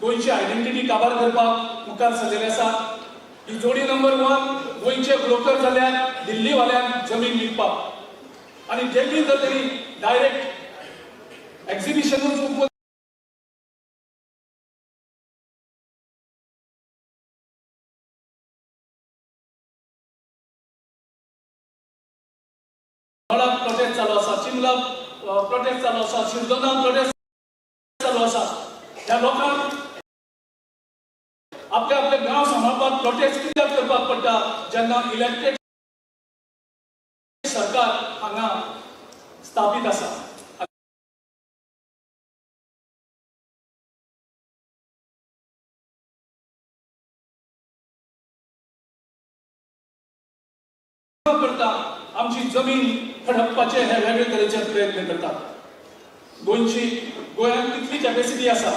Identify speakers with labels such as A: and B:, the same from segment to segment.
A: गोंयची आयडेंटिटी काबार करपाक मुखार सरलेले आसा. ही जोडी नंबर 1 गोंयचे ब्रोकर जाल्यार दिल्लीवाल्यांक जमीन विकपाक आनी दिल्ली जर तरी डायरेक्ट एक्झिबिशनूच ओपन प्रोटेस्ट चालू आसा, चिमला प्रोटेस्ट चालू आसा, शिरदोना प्रोटेस्ट चालू आसा. ह्या लोकांक आपले आपले गांव सांबाळपाक प्रोटेस्ट कित्याक करपाक पडटा जेन्ना इलेक्टेड सरकार हांगा स्थापीत आसा. करता आमची जमीन हडपपाचे हे वेगळे तरेचे प्रयत्न करतात. गोंयची गोंयांत कितली कॅपेसिटी आसा,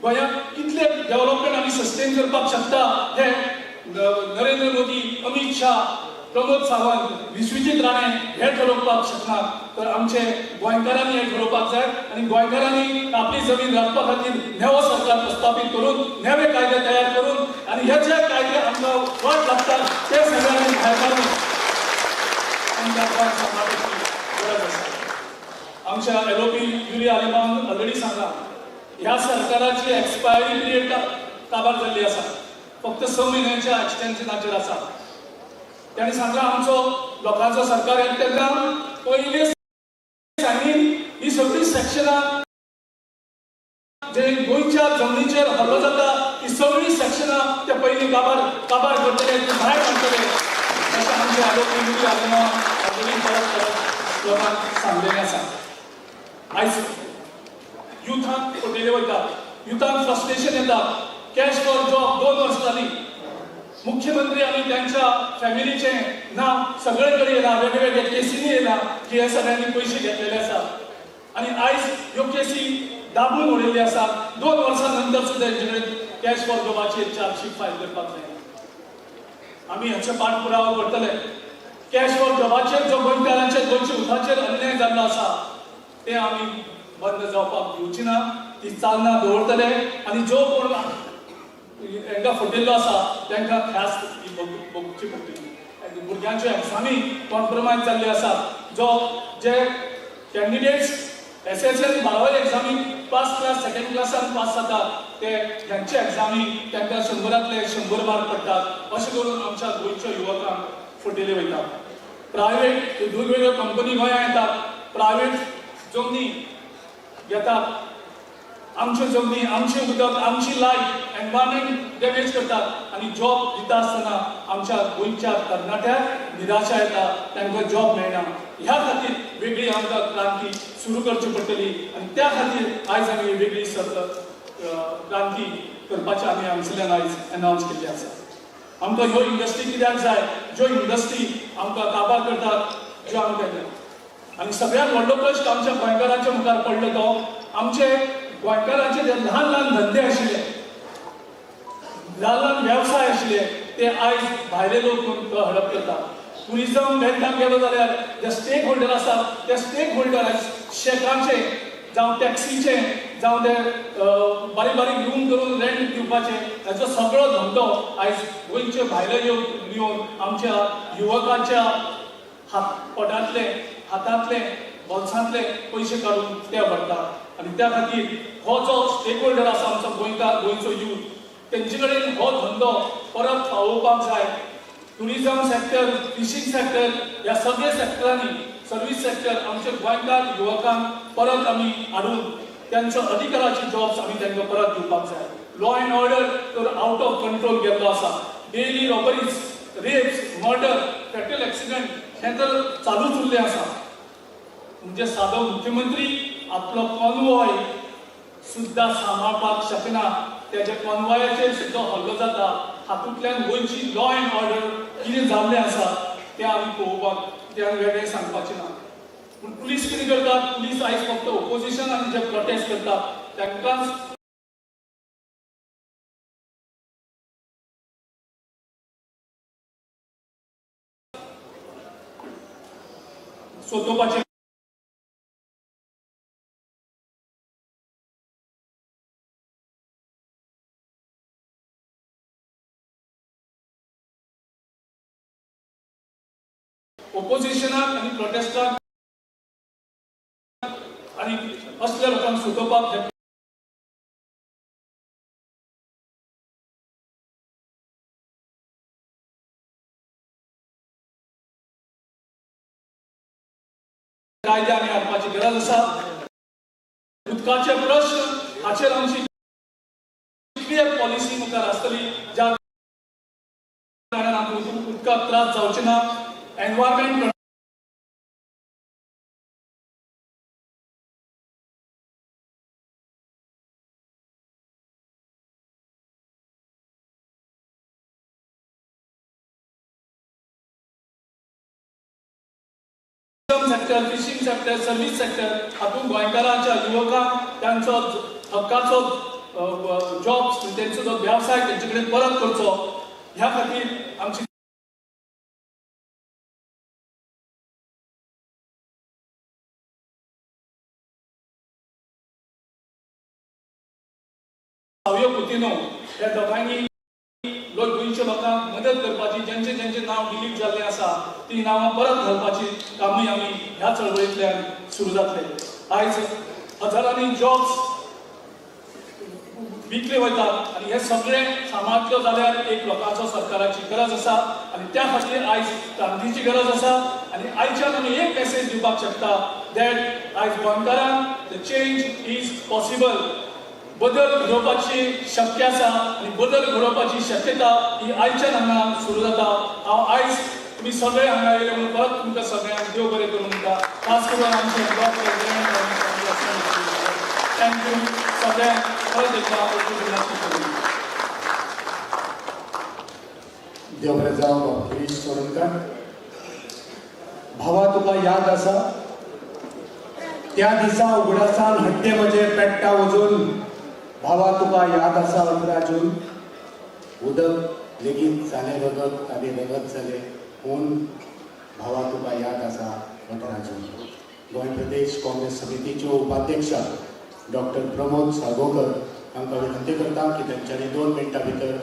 A: गोंयांत कितले डेव्हलपमेंट आमी सस्टेन करपाक शकता हे नरेंद्र मोदी, अमित शाह, प्रमोद सावंत, विश्वजीत राणे हे ठरोवपाक शकना, तर आमचे गोंयकारांनी हे ठरोवपाक जाय आनी गोंयकारांनी आपली जमीन राखपा खातीर नवो सरकार प्रस्थापीत करून नवे कायदे तयार करून आनी हे जे कायदे आमकां वाट लागतात ते सगळ्यांनी भायर काडून आमच्या गोंय सांबाळपाची गरज आसा. आमच्या एलओपी युरी आलेमांवान ऑलरेडी सांगला, ह्या सरकाराची एक्सपायरी पिरियड काबार जाल्ली आसा, फक्त 6 म्हयन्यांच्या एक्सटेन्शनाचेर आसा. त्यांनी सांगला आमचो लोकांचो सरकार येता तेन्ना पयले सांगीन ही सगळी सेक्शनां जे गोंयच्या जमनीचेर हल्लो जाता ती सगळी सेक्शनां ते पयलीं काबार काबार करतले, ती भायर काडटले अशें आमचे आरोग्य युरी आलेमांवान ऑलरेडी परत परत लोकांक सांगलेलें आसा. आयज युथाक फटयले वयता, युथाक फ्रस्ट्रेशन येता. कॅश फॉर जॉब 2 वर्सां जालीं, मुख्यमंत्री आनी त्यांच्या फॅमिलीचे नांव सगळे कडेन येयला, वेगळे वेगळे केसींनी येयला की हे सगळ्यांनी पयशे घेतलेले आसा आनी आयज ह्यो केसी दाबून उडयल्ली आसा. 2 वर्सां नंतर सुद्दां हेंचे कडेन कॅश फॉर जॉबाचेर चार्जशीट फायल करपाक जाय. आमी हाचे पाठपुरावो करतले. कॅश फॉर जॉबाचेर जो गोंयकारांचेर, गोंयच्या युथाचेर अन्याय जाल्लो आसा ते आमी बंद जावपाक दिवची ना, ती चालना दवरतले आनी जो कोण हांकां फटयल्लो आसा तांकां ख्यास्त ही भोगची पडटली. भुरग्यांच्यो एग्जामी कॉम्प्रोमायज जाल्ल्यो आसात, जो जे कॅन्डिडेट्स SSL 12वी एग्जामी फर्स्ट क्लास सेकंड क्लासान पास जातात ते ह्यांचे एग्जामी तांकां 100 100 मार्क पडटात. अशें करून आमच्या गोंयच्या युवकांक फटयले वयता. प्रायवेट वेगवेगळ्यो कंपनी गोंयांत येतात, प्रायवेट जमनी घेतात, आमच्यो जमनी, आमचें उदक, आमची लायट, एनवायरमेंट डॅमेज करतात आनी जॉब दिता आसतना आमच्या गोंयच्या तरणाट्यांक निराशा येता, तांकां जॉब मेळना. ह्या खातीर वेगळी आमकां क्रांती सुरू करची पडटली आनी त्या खातीर आयज आमी वेगळी क्रांती करपाची आमी हांगसरल्यान आयज अनावन्स केल्ली आसा. आमकां ह्यो इंडस्ट्री कित्याक जाय, ज्यो इंडस्ट्री आमकां काबार करतात, ज्यो आमकां आनी सगळ्यांत व्हडलो प्रश्न आमच्या गोंयकारांच्या मुखार पडलो तो आमचे गोंयकारांचे जे ल्हान ल्हान धंदे आशिल्ले, ल्हान ल्हान वेवसाय आशिल्ले ते आयज भायले लोक येवन तो हडप करतात. टुरिजम बँकान गेलो जाल्यार जे स्टेक होल्डर आसात ते स्टेक होल्डर आयज शेकांचे जावं टॅक्सीचे जावं ते बारीक बारीक रूम करून रेंट दिवपाचे हाचो सगळो धंदो आयज गोंयचे भायले येवन आमच्या युवकांच्या पोटांतले, हातांतले, बोल्सांतले पयशे काडून ते व्हरतात. आनी त्या खातीर हो जो स्टेक होल्डर आसा आमचो गोंयकार, गोंयचो यूथ, तेंचे कडेन हो धंदो परत पावोवपाक जाय. टुरिजम सेक्टर, फिशींग सेक्टर, ह्या सगळे सेक्टरांनी, सर्वीस सेक्टर आमचे गोंयकार युवकांक परत आमी हाडून त्यांच्या अधिकाराची जॉब्स आमी तांकां परत दिवपाक जाय. लॉ एंड ऑर्डर तर आउट ऑफ कंट्रोल गेल्लो आसा. Daily robberies, rapes, murder, fatal accident हें तर चालूच उरलें आसा. म्हणजे सादो मुख्यमंत्री आपलो कॉन्वॉय सुद्दां सांबाळपाक शकना, तेज्या कॉन्वॉयाचेर सुद्दां हल्लो जाता. हातूंतल्यान गोंयची लॉ एंड ऑर्डर कितें जाल्लें आसा तें आमी पळोवपाक, तें आमी वेगळें सांगपाचें ना. पूण पुलीस कितें करतात, पुलीस आयज फक्त ओपोजिशन आनी जे प्रोटेस्ट करतात तांकांच सोदोवपाचें ओपोजिशनाक आनी प्रोटेस्टाक आनी असल्या लोकांक सुटोवपाक हे कायदे आमी हाडपाची गरज आसा. उदकाचे प्रश्न हाचेर आमची क्लियर पॉलिसी मुखार आसतली, ज्या कारणान आमकां उदकाक त्रास जावचे ना. Environment sector, fishing sector, service sector हातूंत गोंयकारांच्या युवकांक तांचो हक्काचो जॉब, तेंचो जो वेवसाय तेंचे कडेन परत करचो ह्या खातीर आमची सावयो कुतिनो ह्या दोगांनी लोक गोंयच्या लोकांक मदत करपाची, जेंचे जेंचे नांव डिलीट जाल्लें आसा ती नांवां परत घालपाची कामूय आमी ह्या चळवळींतल्यान सुरू जातले. आयज हजारांनी जॉब्स विकले वयतात आनी हे सगळे सांबाळतलो जाल्यार एक लोकांचो सरकाराची गरज आसा आनी त्या खातीर आयज क्रांतीची गरज आसा. आनी आयच्यान आमी एक मेसेज दिवपाक शकता that आयज गोंयकारांक the change is possible, बदल घडोवपाची शक्य आसा आनी बदल घडोवपाची शक्यता ही आयच्यान हांगा सुरू जाता. हांव आयज तुमी सगळे हांगा येयले म्हणून परत तुमकां सगळ्यांक देव बरें करूं म्हणटा, खास करून आमचे thank you सगळ्यांक परत एकदां.
B: देव बरें जावं. गिरीश चोडणकर, भावा तुका याद आसा त्या दिसा उगडासान हड्डे म्हजे पेट्टा वचून, भावा तुका याद आसा 18 जून, उदक लेगीत जालें रगत आनी रगत जालें खून, भावा तुका याद आसा 18 जून. गोंय प्रदेश काँग्रेस समितीच्यो उपाध्यक्ष डॉक्टर प्रमोद साळगांवकर हांकां विनंती करता की तेंच्यांनी 2 मिनटां भितर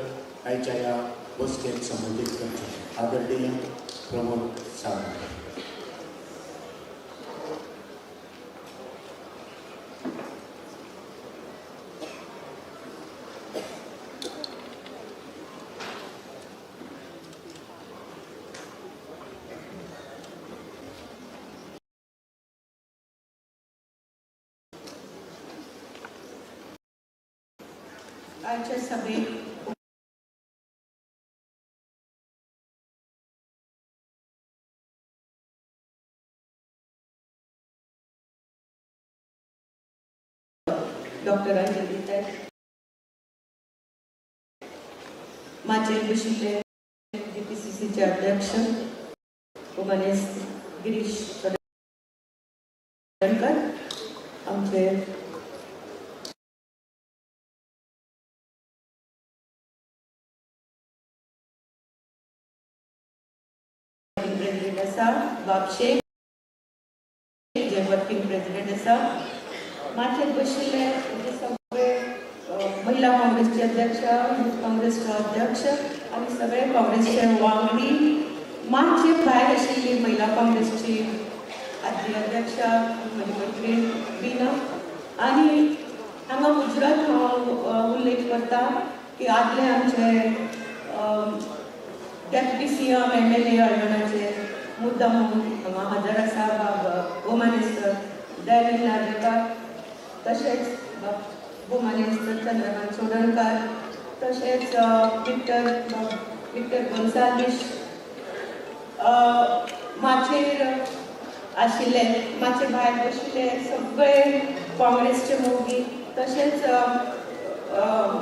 B: आयच्या ह्या बसकेक संबोधीत करचें. आदरणीय प्रमोद साळगांवकर.
C: आजच्या सभेत डॉक्टर अंजली ताई, माचयेर बशिल्ले जीपीसीसीचे अध्यक्ष उमानेस्त गिरीश चोडणकर, आमचे प्रेसिडेंट आसा बाब शेख जे वर्किंग प्रेसिडेंट आसा, माचयेर बशिल्ले म्हणजे सगळे महिला काँग्रेसचे अध्यक्ष, युथ काँग्रेसचे अध्यक्ष आनी सगळे काँग्रेसचे वांगडी, माचये भायर आशिल्ली महिला काँग्रेसची आदली अध्यक्ष म्हजी मैत्रीण बीना, आनी हांगा मुजरत हांव उल्लेख करता की आदले आमचे deputy CM M L A हळदोणाचे मुद्दाम हांगा हजर आसा बाब गोमानेस्त दयानंद नार्वेकार, तशेंच बाब गोमानेस्त चंद्रकांत चोडणकार, तशेंच बाब विक्टर गोन्साल्वीश, माचयेर आशिल्ले, माचये भायर बशिल्ले सगळे काँग्रेसचे मोगी, तशेंच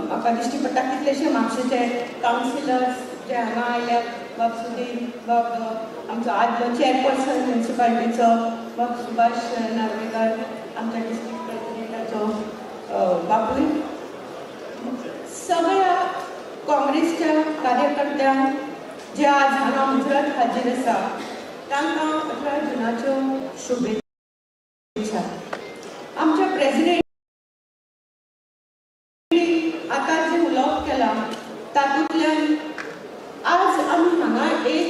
C: म्हाका दिश्टी पडटा कितलेशे म्हापशेचे कावन्सिलर्स जे हांगा आयल्यात, बाब सुधीर, बाब आमचो आदलो चेअरपर्सन म्युनिसिपालिटीचो बाब सुभाष नार्वेकर, आमच्या डिस्ट्रिक्ट प्रेसिडेंटाचो बापूय, सगळ्या काँग्रेसच्या कार्यकर्त्यांक जे आज हांगा मुजरत हाजीर आसा तांकां 18 जुनाच्यो शुभेच्छा. आमच्या प्रेसिडेंट आतां जें उलोवप केलां तातूंतल्यान आज आमी हांगा एक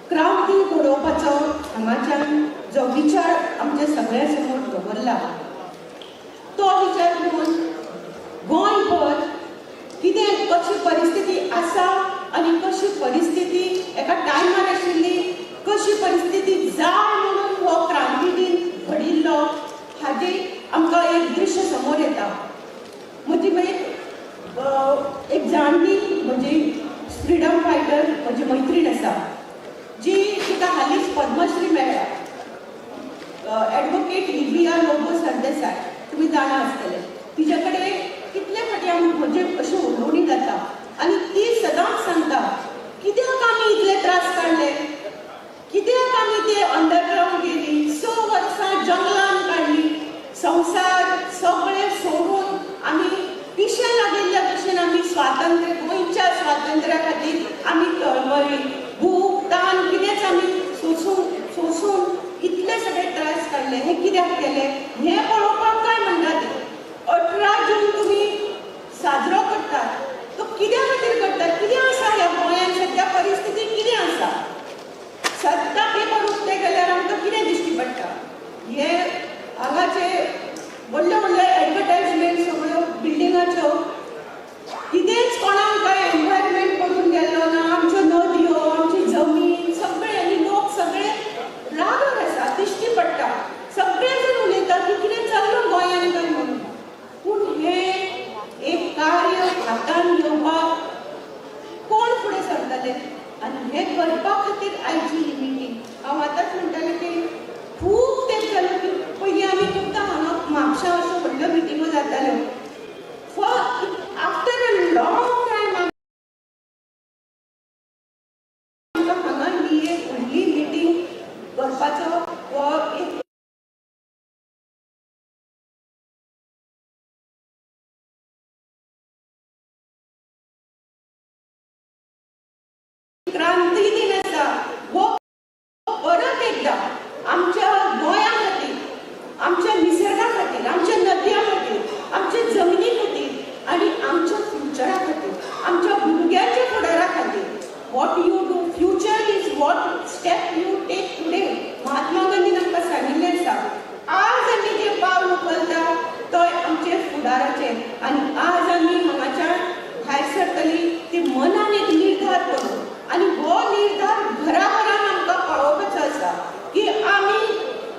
C: क्रांती घडोवपाक हांगाच्यान जो विचार आमच्या सगळ्या समोर दवरला तो विचार घेवन गोंयभर कितें कशी परिस्थिती आसा आनी कशी परिस्थिती एका टायमार आशिल्ली, कशी परिस्थिती जाय म्हणून हो क्रांती दिन घडिल्लो हाजी आमकां एक दृश्य समोर येता. म्हजी एक जाणटी म्हजी फ्रिडम फायटर म्हजी मैत्रीण आसा जी तिका हालींच पद्मश्री मेळ्ळ्या, एडवोकेट लिबिया लोबो सरदेसाय, तुमी जाणा आसतले. तिजे कडेन कितले फाटी आमी म्हजे अशी उलोवणी जाता आनी ती सदांच सांगता कित्याक आमी इतले त्रास काडले, कित्याक आमी ते अंडरग्रावंड गेली, 6 वर्सां जंगलान काडली, संवसार सगळे सोडून आमी पिशे लागिल्ल्या भशेन आमी स्वातंत्र्य गोंयच्या स्वातंत्र्या खातीर आमी तळमळी, भूक तान कितेंच आमी सोसून सोसून इतले सगळे त्रास काडले. हे कित्याक केले हें पळोवपाक काय म्हणटा ते 18 जून तुमी साजरो करतात तो कित्या खातीर करतात, कितें आसा ह्या गोंयांत सद्या परिस्थिती कितें आसा. सद्दां पेपर उक्ते केल्यार आमकां कितें दिश्टी पडटा, हे हांगाचे व्हडले व्हडले एडवर्टायजमेंट सगळ्यो बिल्डिंगाच्यो, कितेंच कोणाक कांय एनवायरमेंट पडून गेल्लो ना. आमच्यो नदयो, आमची जमीन सगळे आनी लोक सगळे रागार आसा, दिश्टी पडटा. सगळे जण उलयता की कितें चल्लां गोंयांत काय म्हणून. पूण हें एक कार्य हातान घेवपाक कोण फुडें सरतले आनी हें करपा खातीर आयची ही मिटींग. हांव आतांच म्हणटालें की खूब तेंप जालो की पयलीं आमी खुबदां हांगा म्हापशा अश्यो व्हडल्यो मिटिंगो जाताल्यो. आफ्टर अ लॉंग टायम आमकां हांगा ही एक व्हडली मिटींग करपाचो हो एक क्रांती दिन आसा. हो परत एकदां आमच्या गोंया खातीर, आमच्या निसर्गा खातीर, आमच्या नदयां खातीर, आमच्या जमनी खातीर आनी आमच्या फ्युचरा खातीर, आमच्या भुरग्यांच्या फुडारा खातीर. What you do future is what step you take today. Mahatma गांधीन आमकां सांगिल्लें आसा आज आमी जें पावल उखलता तो आमचे फुडाराचें. आनी आज आमी हांगाच्यान भायर सरतली ती मनान एक निर्धार करून, आनी हो निर्धार घरा घरान आमकां पावोवपाचो आसा की आमी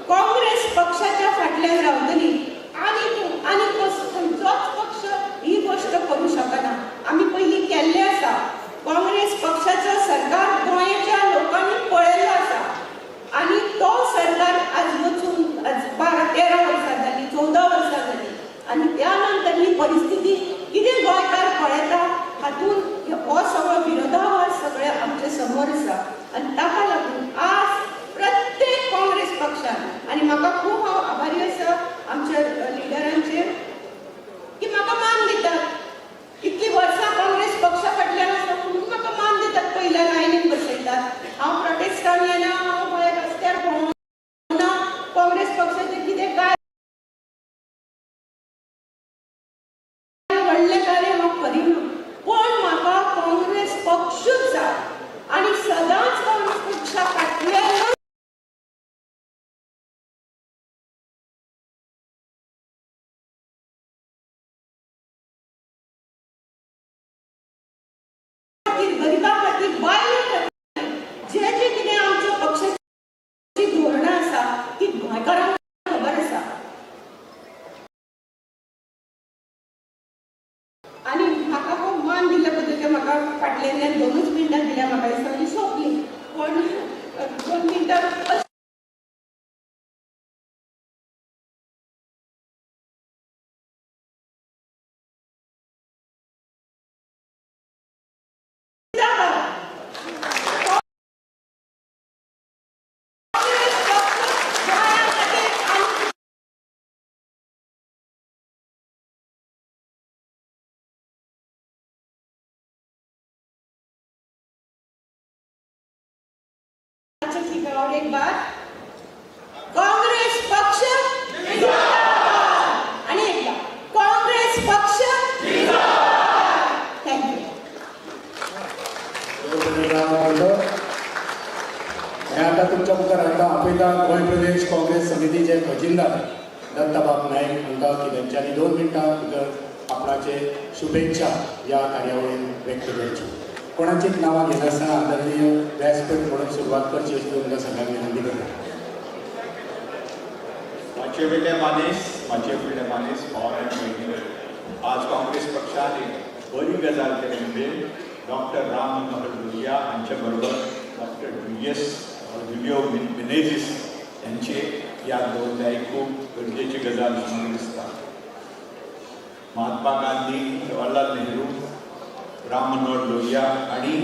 C: काँग्रेस पक्षाच्या फाटल्यान रावतली आनी आनी खंयचोच पक्ष ही गोश्ट करूं शकना. आमी पयलीं केल्लें आसा, काँग्रेस पक्षाचो सरकार गोंयच्या लोकांनी पळयल्लो आसा आनी तो सरकार आज वचून आज 12-13 वर्सां जालीं, 14 वर्सां जालीं आनी त्या नंतर ही परिस्थिती कितें गोंयकार पळयता हातूंत हो सगळो विरोधाभास सगळे आमचे समोर आसा. आनी ताका लागून आज प्रत्येक काँग्रेस पक्षान, आनी म्हाका खूब हांव आभारी आसा आमच्या लिडरांचेर की म्हाका मान दितात. इतलीं वर्सां काँग्रेस पक्षा फाटल्यान आसा म्हणून म्हाका मान दितात, पयल्या लायनीन बसयतात. हांव प्रोटेस्टान येना, हांव भायर रस्त्यार भोंवना, काँग्रेस पक्षाचें कितें काय व्हडलें कार्य हांव करिना, पण म्हाका काँग्रेस पक्षूच जाय आनी सदांच काँग्रेस पक्षा फाटल्यान गरिबा खातीर, बायलां खातीर जे जे कितें आमच्या पक्षाची धोरणां आसा ती गोंयकारांक खबर आसा. आनी म्हाका हो मान दिल्ल्या बद्दल ते म्हाका फाटल्यान 2 मिनटां दिल्या, म्हाका दिसता म्हणजे सोंपली, पण 2 मिनटां ठीक है. और एक बात, काँग्रेस पक्ष आणि एकदा काँग्रेस पक्ष. Thank you.
B: हे आता तुमच्या मुखार हाडटा. आपयता गोंय प्रदेश काँग्रेस समितीचे खजिनदार दत्ताबाब नायक हांकां की तेंच्यांनी 2 मिनटां भितर आपणाचे शुभेच्छा ह्या कार्यावळीन व्यक्त करच्यो. कोणाचीच नांवां घेनासतना आदरणीय व्यासपीठ म्हणून सुरवात करची अशी तुमकां सगळ्यांक विनंती करता.
D: माचे वयले मानेस, माचे फुडले मानेस, भाव आनी भयणी, आज काँग्रेस पक्षान एक बरी गजाल केली म्हणजे डॉक्टर राम मनोहर लोहिया हांचे बरोबर डॉक्टर जुलियो मिनेझीस यांची याद दवरल्या ही खूब गरजेची गजाल अशी म्हाका दिसता. महात्मा गांधी, जवाहरलाल नेहरू, राम मनोहर लोहिया आनी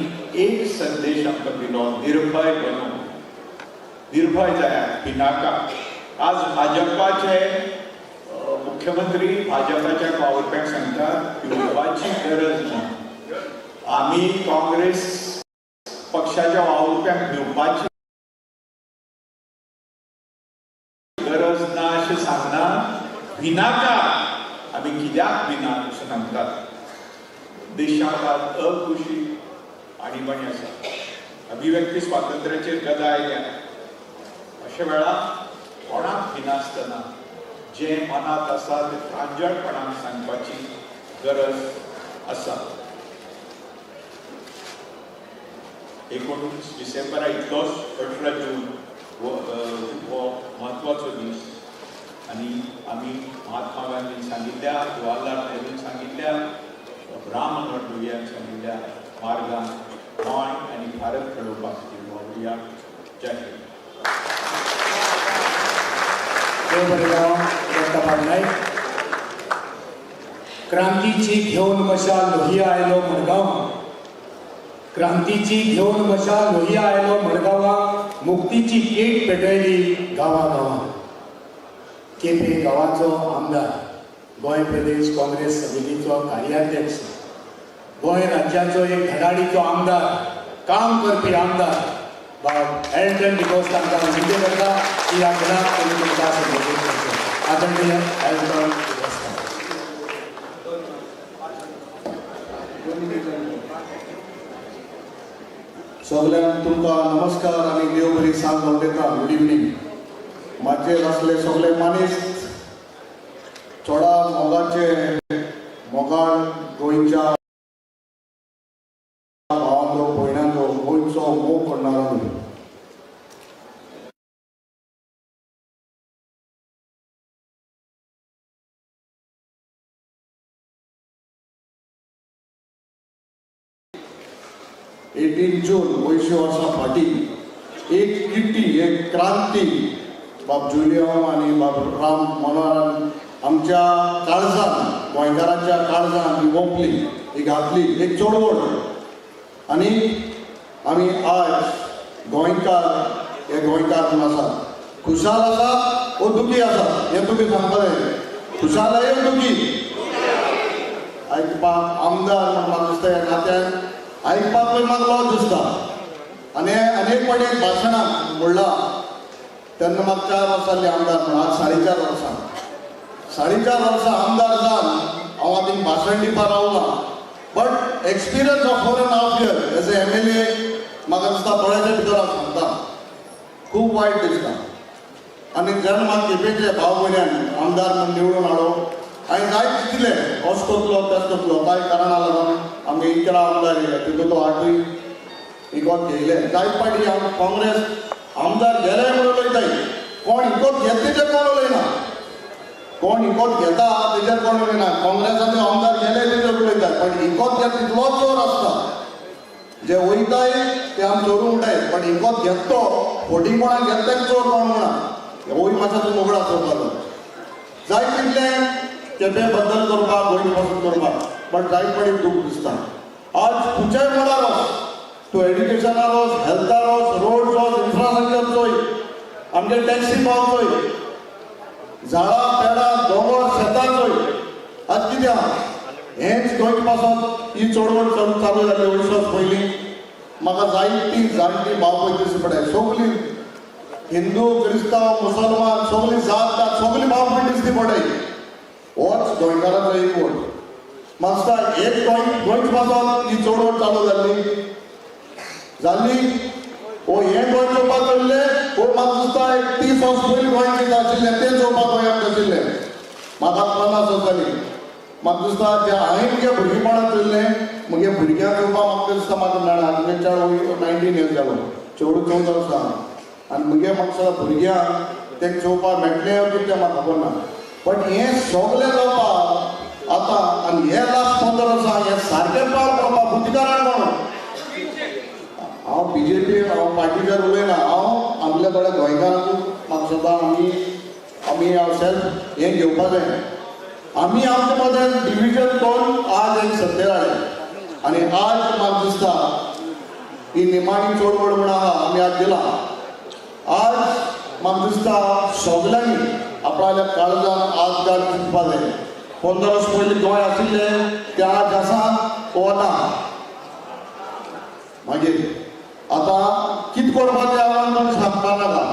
D: एक संदेश आमकां दिलो, निर्भय बनू, निर्भय जायात, भिनाका. आज भाजपाचे मुख्यमंत्री भाजपाच्या वावुरप्यांक सांगतात भिवपाची गरज ना, आमी काँग्रेस पक्षाच्या वावुरप्यांक भिवपाची गरज ना अशें सांगना, भिनाका, आमी कित्याक भिना अशें सांगतात. देशांत आज अघोशीत आणीबाणी आसा, अभिव्यक्ती स्वातंत्र्याचेर गदा आयल्या. अशा वेळार कोणाक भिनासतना जें मनांत आसा तें प्रांजळपणान सांगपाची गरज आसा. 19 डिसेंबरा इतलोच 18 जून हो म्हत्वाचो दीस आनी आमी महात्मा गांधीन सांगिल्ल्या, जवाहरलाल नेरून सांगिल्ल्या, राम मनोहर लोहियान सांगिल्ल्या मार्गान गोंय आनी भारत घडोवपा खातीर वावुरया. जय हिंद.
B: दत्ताबाब नायक. क्रांतीची घेवन मशाल लोहिया आयलो मडगांव, क्रांतीची घेवन मशाल लोहिया आयलो मडगांवां, मुक्तीची कीट पेटयली गांवा गांवां. केपें गांवाचो आमदार, गोंय प्रदेश काँग्रेस समितीचो कार्याध्यक्ष, गोंय राज्याचो एक धडाडीचो आमदार, काम करपी आमदार बाब एल्टन डिकोस्ता तांकां विनंती करता की ह्या खिणाक तुमी तुमकां संबोधीत करचें. आदरणीय एल्टन डिकोस्ता.
E: सगल्यांक तुमकां नमस्कार आनी देव बरी सांज उलयता. Good evening. म्हाजेर आसले सगळे मानेस्त, चोडा मोगाचे मोगाळ गोंयच्या भावांचो भयणांचो गोंयचो मोग करणारो. 18 जून अंयशीं वर्सां फाटीं एक किट्टी, एक क्रांती बाब जुलियो आनी बाब राम मनोहरान आमच्या काळजान, गोंयकारांच्या काळजान ही ओंपली, ही घातली एक चळवळ. आनी आमी आज गोंयकार हे गोंयकार म्हूण आसात, खुशाल आसा वो दुखी आसा हें तुमी सांगपा जाय. खुशाल आहा दुखी आयकपाक आमदार म्हूण म्हाका दिसता ह्या नात्यान आयकपाकूय म्हाका लॉज दिसता. आनी अनेक फावटी एक भाशणाक म्हणलां तेन्ना म्हाका 4 वर्सां जालीं आमदार म्हणून, आज 4.5 वर्सां, 4.5 वर्सां आमदार जावन हांव आतां भाशण दिवपाक रावलां. But experience of 4.5 year as a MLA म्हाका दिसता दोळ्याच्या भितर हांव सांगता खूब वायट दिसता. आनी जेन्ना म्हाका केपेंचे भाव भयण्यान आमदार म्हूण निवडून हाडलो, हांवें जायत चिंतलें असो करतलो तसो करतलो, कांय कारणां लागून आमगे 11 आमदार येयले तितून तो 8ूय इकत घेयले. जायत फावटी काँग्रेस आमदार गेले म्हणून उलयताय, कोण इकत घेत तेजेर कोण उलयना, कोण इकत घेता तेजेर कोण उलयना. काँग्रेसाचे आमदार गेले तेजेर उलयतात, पण इकत घेत तितलो चोर आसता, जे वयताय ते आमी चोरून म्हणटाय, पण इकत घेत तो फोटींगपणान घेत तेका चोर कोण म्हणा, होय मातसो तूं मोगळा चोरपाचो. जायत तितलें केपें बदल करपाक, गोंयची पसंत करपाक, बट जायत फावटी दूख दिसता. आज खंयच्याय मळार वच, तूं एड्युकेशनार वच, हेल्थार वच, रोड्स वच, इन्फ्रास्ट्रक्चर चोय, आमगे टॅक्सी पाव चोय, झाडां पेडां दोंगर शेतां चोय. आज कितें आहा हेंच गोंयचे पासत ही चळवळ चालू जाली 2.5 वर्स पयलीं. म्हाका जायतीं जाणटीं भाव भयण दिसती पडटाय, सगळीं हिंदू क्रिस्तांव मुसलमान सगळीं जात जात सगळीं भाव भयण दिसती पडटाय. होच गोंयकारांचो एक वोट म्हाका दिसता. एक गोंयचे पासत ही चळवळ चालू जाल्ली जाल्ली, ओ हें गोंय चोवपाक चल्ले, ओ म्हाका दिसता एक 30 वर्स पयलीं गोंय कितें आशिल्लें तें चोवपाक गोंयांत आशिल्लें. म्हाका 50 वर्स जालीं. म्हाका दिसता जें हांवें म्हगे भुरगेपणांत चोयल्लें म्हगे भुरग्यांक चोवपाक म्हाका दिसता म्हाका मेळना. आनी चेडो 19 इयर्स जालो, चेडूं 14 वर्सां आनी म्हगे म्हाका दिसता भुरग्यांक तें चोवपाक मेळटलें कितें तें म्हाका खबर ना. बट हें सगळें जावपाक आतां आनी हे लास्ट 15 वर्सां हें सारकें पार पडपाक बुद्धिकारण म्हणून हांव बीजेपी हांव पार्टीचेर उलयना. हांव आमल्या थोड्या गोंयकारांकूच म्हाका सदां आमी आमी सेल्फ हें घेवपा जाय. आमी आमचे मदें डिविजन करून आज एक सत्तेर हाडलें आनी आज म्हाका दिसता ही निमाणी चळवळ म्हूण आहा आमी आज दिला. आज म्हाका दिसता सगल्यांनी आपणाल्या काळजान आज घाल चिंतपा जाय. 15 वर्स पयलीं गोंय आशिल्लें तें आज आसा वो ना. मागीर आतां कितें करपाचें आव्हान तुमकां सांगपा नाका.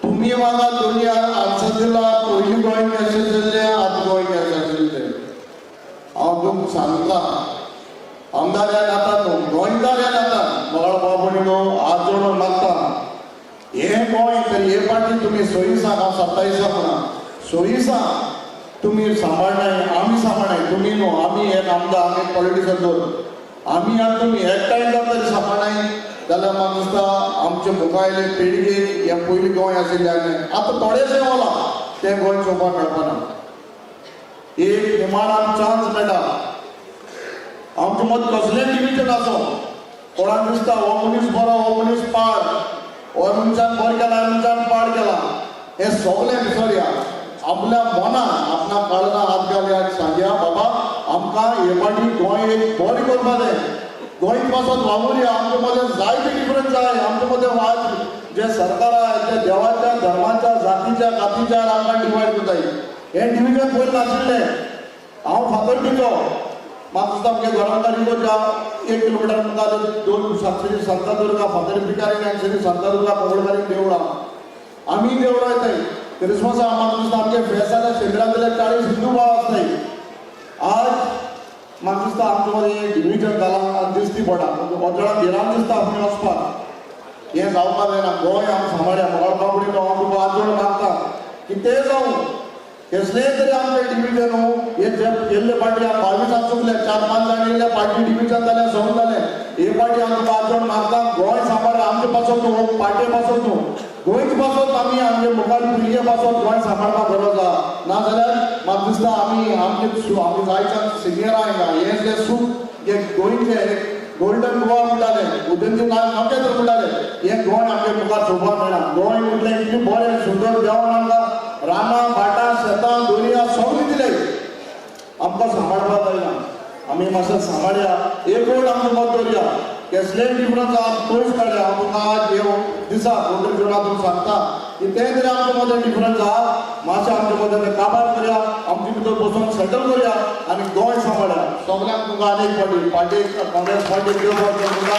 E: तुमी म्हाका दोनी आन्सर दिला, पयलीं गोंय कशें आशिल्लें आतां गोंय कशें आशिल्लें. हांव तुमकां सांगता आमदार ह्या नातान न्हू, गोंयकार ह्या नातान मगाळ बाबू न्हू हात जोडून मागता हें गोंय तरी हे पाटी तुमी सोयीसांक हांव 27 म्हणा सोयीसांक तुमी सांबाळनाय, आमी सांबाळनाय. तुमी न्हू, आमी एक आमदार, आमी पॉलिटिशन दवर, आमी आतां तुमी एकठांय जर तरी सांबाळनाय जाल्यार म्हाका दिसता आमचे मुखायले पिळगेक हें पयलीं गोंय आशिल्लें आतां थोडेशें वलां तें गोंय चोवपाक मेळपाना. एक निमाणाक चान्स मेळटा. आमचें मत कसलें डिविजन आसूं, कोणाक दिसता हो मनीस बरो, हो मनीस पाड, हो मनशान बरें केलां, ह्या मनशान पाड केलां, हें सगळें विसरया. आपल्या मनान आपल्या काळजान हात घालया आनी सांगया बाबा आमकां हे फावटी गोंय एक बरें करपा जाय. गोंय पासत वावुरया. आमचे मदें जायते डिफरन्स आहाय. आमचे मदें आज जे सरकार आहाय ते देवाच्या, धर्माच्या, जातीच्या, कातीच्या आमकां डिवायड करताय. हें डिविजन पयलीं नाशिल्लें. हांव फातर्पेचो, म्हाका दिसता आमगे गोरंकारीच्या 1 किलोमिटर मुखार 2 श्री शांतादुर्गा फातर्पेकारीण आनी श्री शांतादुर्गा कोंकणकारीण देवळां. आमी देवळां येताय क्रिसमसा. म्हाका दिसता आमगे फेस्त जाल्यार शेंद्रांतले 40 हिंदू भाव आसताय. आज म्हाका दिसता आमचे मदें डिविजन जालां आनी दिसती पडटा वचना भिरांत दिसता आमी वचपाक. हें जावपाक जायना. गोंय आमी सांबाळया. मगाळ बाबडी हांव तुका हात जोडून मागता कितेंय जावं कसलेंय तरी आमचें डिविजन न्हू हे जे गेल्ले पार्टी 22 चुकले, 4-5 जाण येयले पार्टी डिविजन जालें, सगळें जालें. हे पार्टी आमकां 5 जाण मागता गोंय सांबाळया. आमचे पासत न्हू, पार्टे पासत न्हू, गोंयचे पासत आमी आमचे मुखार पिळगे पासत गोंय सांबाळपाक गरज आहा. नाजाल्यार म्हाका दिसता आमी आमचे आमी जायच्या सिनियर आहा हें जें सूख हें गोंयचें एक गोल्डन गोवा म्हणटाले, उदयनजी नायक नखेत्र म्हणटाले, हें गोंय आमच्या मुखार चोवपाक मेळना. गोंय म्हटलें इतलें बरें सुंदर देवान आमकां रानां भाटां शेतां दर्या सगळें दिलें. आमकां सांबाळपाक जायना. आमी मातशें सांबाळया, एक वट आमचें मत दवरया. कसलेय डिफरन्स आहा पयस काडया. हांव तुमकां आज हे दिसा वोटर जिवनात तुमकां सांगता कितेंय तरी आमचे मदें डिफरन्स आहा मातशें आमचे मदें तें काबार करया, आमचे भितर बसून सेटल करया आनी गोंय सांबाळया. सगल्यांक तुमकां आनी एक फावटी पार्टी काँग्रेस पार्टी तुमकां